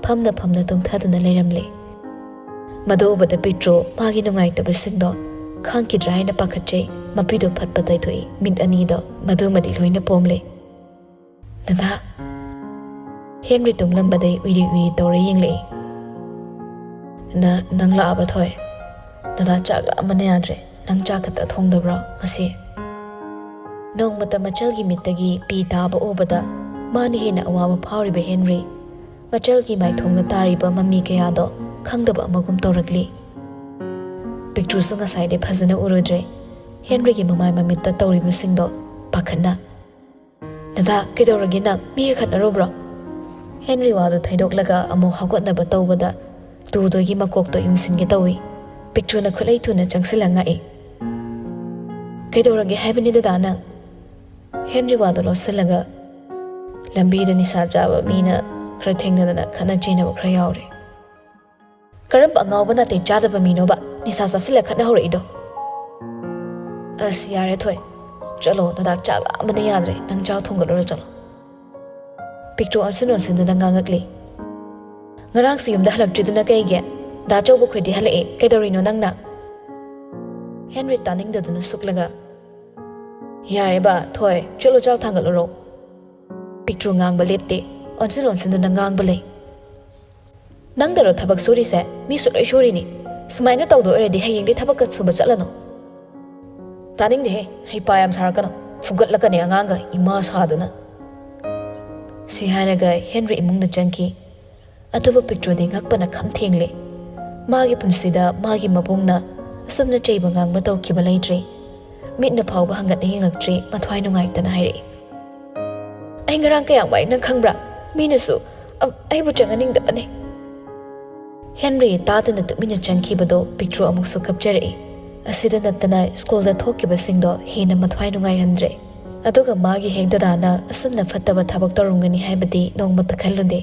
ꯐꯝꯅ ꯐꯝꯅ ꯇꯨꯝꯊꯗꯨꯅ ꯂꯩꯔꯝꯂꯦ꯫ ꯃꯗꯨ ꯎꯕꯗ ꯄꯤꯛꯇ꯭ꯔꯨ ꯃꯥꯒꯤ ꯅꯨꯡꯉꯥꯏꯇꯕꯁꯤꯡꯗꯣ ꯈꯥꯡꯈꯤꯗ꯭ꯔꯥ ꯍꯥꯏꯅ ꯄꯥꯈꯠꯆꯩ꯫ ꯃꯄꯤꯗꯣ ꯐꯠ ꯐꯠ ꯇꯩꯊꯣꯛꯏ꯫ ꯃꯤꯠ ꯑꯅꯤꯗꯣ ꯃꯗꯨꯃꯗꯤ ꯂꯣꯏꯅ ꯄꯣꯝꯂꯦ꯫ "ꯗꯗꯥ꯫" ꯍꯦꯟꯔꯤ ꯇꯨꯝꯂꯝꯕꯗꯩ ꯎꯏꯔꯤ ꯎꯏꯔꯤ ꯇꯧꯔ ꯌꯦꯡꯂꯛꯏ꯫ "ꯅ-, ꯅꯪ ꯂꯥꯛꯑꯕ, ꯊꯣꯏ? ꯗꯗꯥ ꯆꯥꯛ ꯂꯥꯝꯕꯅ ꯌꯥꯗ꯭ꯔꯦ꯫ ꯅꯪ ꯆꯥꯛ ꯈꯛꯇ ꯊꯣꯡꯗꯕ꯭ꯔꯣ ꯉꯁꯤ?" ꯅꯣꯡꯃꯇ ꯃꯆꯜꯒꯤ ꯃꯤꯠꯇꯒꯤ ꯄꯤ ꯇꯥꯕ ꯎꯕꯗ ꯃꯥꯅ ꯍꯦꯟꯅ ꯑꯋꯥꯕ ꯐꯥꯎꯔꯤꯕ ꯍꯦꯟꯔꯤ, ꯃꯆꯜꯒꯤ ꯃꯥꯏꯊꯣꯡꯗ ꯇꯥꯔꯤꯕ ꯃꯃꯤ ꯀꯌꯥꯗꯣ ꯈꯪꯗꯕ ꯑꯃꯒꯨꯝ ꯇꯧꯔꯛꯂꯤ꯫ ꯄꯤꯛꯇ꯭ꯔꯨꯁꯨ ꯉꯁꯥꯏꯗꯤ ꯐꯖꯅ ꯎꯔꯨꯗ꯭ꯔꯦ꯫ ꯍꯦꯟꯔꯤꯒꯤ ꯃꯃꯥꯏ ꯃꯃꯤꯠꯇ ꯇꯧꯔꯤꯕꯁꯤꯡꯗꯣ ꯄꯥꯈꯠꯅ꯫ "ꯗꯗꯥ, ꯀꯩꯗꯧꯔꯒꯦ ꯅꯪ? ꯃꯤꯒ ꯈꯠꯅꯔꯨꯕ꯭ꯔꯣ?" ꯍꯦꯟꯔꯤ ꯋꯥꯗꯨ ꯊꯩꯗꯣꯛꯂꯒ ꯑꯃꯨꯛ ꯍꯧꯒꯠꯅꯕ ꯇꯧꯕꯗ ꯇꯨꯗꯣꯏꯒꯤ ꯃꯀꯣꯛꯇꯣ ꯌꯨꯡꯁꯤꯟꯒꯦ ꯇꯧꯏ꯫ ꯄꯤꯛꯇ꯭ꯔꯨꯅ ꯈꯨꯠꯂꯩ ꯊꯨꯅ ꯆꯪꯁꯤꯜꯂ ꯉꯥꯛꯏ꯫ "ꯀꯩꯗꯧꯔꯒꯦ ꯍꯥꯏꯕꯅꯤ ꯗꯗꯥ ꯅꯪ?" ꯍꯦꯟꯔꯤ ꯋꯥꯗꯨ ꯂꯧꯁꯤꯜꯂꯒ, "ꯂꯝꯕꯤꯗ ꯅꯤꯁꯥ ꯆꯥꯕ ꯃꯤꯅ ꯈꯔ ꯊꯦꯡꯅꯗꯅ ꯈꯠꯅ ꯆꯩꯅꯕ ꯈꯔ ꯌꯥꯎꯔꯦ꯫" "ꯀꯔꯝꯕ ꯑꯉꯥꯎꯕ ꯅꯥꯇꯩ ꯆꯥꯗꯕ ꯃꯤꯅꯣꯕ ꯅꯤꯁꯥ ꯆꯥꯁꯤꯜꯂ ꯈꯠꯅ ꯍꯧꯔꯛꯏꯗꯣ?" "ꯑꯁ, ꯌꯥꯔꯦ ꯊꯣꯏ, ꯆꯠꯂꯣ, ꯅꯗꯥꯛ ꯆꯥꯛ ꯂꯥꯝꯕꯅ ꯌꯥꯗ꯭ꯔꯦ, ꯅꯪ ꯆꯥꯛ ꯊꯣꯡꯒꯠꯂꯨꯔꯣ ꯆꯠꯂꯣ꯫" ꯄꯤꯛꯇ꯭ꯔꯨ ꯑꯣꯟꯁꯤꯟ ꯑꯣꯟꯁꯤꯟꯗꯨꯅ ꯉꯥꯡꯉꯛꯂꯤ꯫ "ꯉꯔꯥꯡꯁꯨ ꯌꯨꯝꯗ ꯍꯜꯂꯛꯇ꯭ꯔꯤꯗꯨꯅ ꯀꯩꯒꯤ? ꯗꯥ ꯆꯧꯕ ꯈꯣꯏꯗꯤ ꯍꯜꯂꯛꯑꯦ, ꯀꯩꯗꯧꯔꯤꯅꯣ ꯅꯪꯅ?" ꯍꯦꯟꯔꯤ ꯇꯥꯅꯤꯡꯗꯗꯨꯅ ꯁꯨꯛꯂꯒ, "ꯌꯥꯔꯦ ꯕꯥ, ꯊꯣꯏ, ꯆꯠꯂꯣ, ꯆꯥꯛ ꯊꯥꯡꯒꯠꯂꯨꯔꯣ꯫" ꯄꯤꯛꯇ꯭ꯔꯨ ꯉꯥꯡꯕ ꯂꯦꯞꯇꯦ, ꯑꯣꯟꯁꯤꯟ ꯑꯣꯟꯁꯤꯟꯗꯨꯅ ꯉꯥꯡꯕ ꯂꯩ꯫ "ꯅꯪꯗꯔꯣ ꯊꯕꯛ ꯁꯨꯔꯤꯁꯦ? ꯃꯤꯁꯨ ꯂꯣꯏ ꯁꯨꯔꯤꯅꯤ꯫ ꯁꯨꯃꯥꯏꯅ ꯇꯧꯗꯣꯏ ꯑꯣꯏꯔꯗꯤ ꯍꯌꯦꯡꯗꯤ ꯊꯕꯛꯀ ꯁꯨꯕ ꯆꯠꯂꯅꯨ꯫" "ꯇꯥꯅꯤꯡꯗꯦꯍꯦ, ꯍꯩꯄꯥ ꯌꯥꯝ ꯁꯥꯔꯛꯀꯅꯨ, ꯐꯨꯒꯠꯂꯛꯀꯅꯤ ꯑꯉꯥꯡꯒ ꯏꯃꯥ ꯁꯥꯗꯨꯅ꯫" ꯁꯤ ꯍꯥꯏꯔꯒ ꯍꯦꯟꯔꯤ ꯏꯃꯨꯡꯗ ꯆꯪꯈꯤ꯫ ꯑꯗꯨꯕꯨ ꯄꯤꯛꯇ꯭ꯔꯨꯗꯤ ꯉꯛꯄꯅ ꯈꯝ ꯊꯦꯡꯂꯦ꯫ ꯃꯥꯒꯤ ꯄꯨꯟꯁꯤꯗ ꯃꯥꯒꯤ ꯃꯕꯨꯡꯅ ꯑꯁꯨꯝꯅ ꯆꯩꯕ ꯉꯥꯡꯕ ꯇꯧꯈꯤꯕ ꯂꯩꯇ꯭ꯔꯤ꯫ ꯃꯤꯠꯅ ꯐꯥꯎꯕ ꯍꯪꯒꯠꯅ ꯌꯦꯡꯂꯛꯇ꯭ꯔꯤ, ꯃꯊ꯭ꯋꯥꯏ ꯅꯨꯡꯉꯥꯏꯇꯅ ꯍꯥꯏꯔꯛꯏ꯫ "ꯑꯩ ꯉꯔꯥꯡ ꯀꯌꯥꯝ ꯋꯥꯏ ꯅꯪ ꯈꯪꯕ꯭ꯔꯥ? ꯃꯤꯅꯁꯨ ꯑ-, ꯑꯩꯕꯨ ꯆꯪꯍꯟꯅꯤꯡꯗꯕꯅꯦ꯫" ꯍꯦꯟꯔꯤ ꯇꯥꯗꯅ ꯇꯨꯃꯤꯟꯅ ꯆꯪꯈꯤꯕꯗꯣ ꯄꯤꯛꯇ꯭ꯔꯨ ꯑꯃꯨꯛꯁꯨ ꯀꯞꯆꯔꯛꯏ꯫ ꯑꯁꯤꯗ ꯅꯠꯇꯅ ꯁ꯭ꯀꯨꯜꯗ ꯊꯣꯛꯈꯤꯕꯁꯤꯡꯗꯣ ꯍꯦꯟꯅ ꯃꯊ꯭ꯋꯥꯏ ꯅꯨꯡꯉꯥꯏꯍꯟꯗ꯭ꯔꯦ꯫ ꯑꯗꯨꯒ ꯃꯥꯒꯤ ꯍꯦꯛ ꯗꯗꯥꯅ ꯑꯁꯨꯝꯅ ꯐꯠꯇꯕ ꯊꯕꯛ ꯇꯧꯔꯝꯒꯅꯤ ꯍꯥꯏꯕꯗꯤ ꯅꯣꯡꯃꯇ ꯈꯜꯂꯨꯗꯦ꯫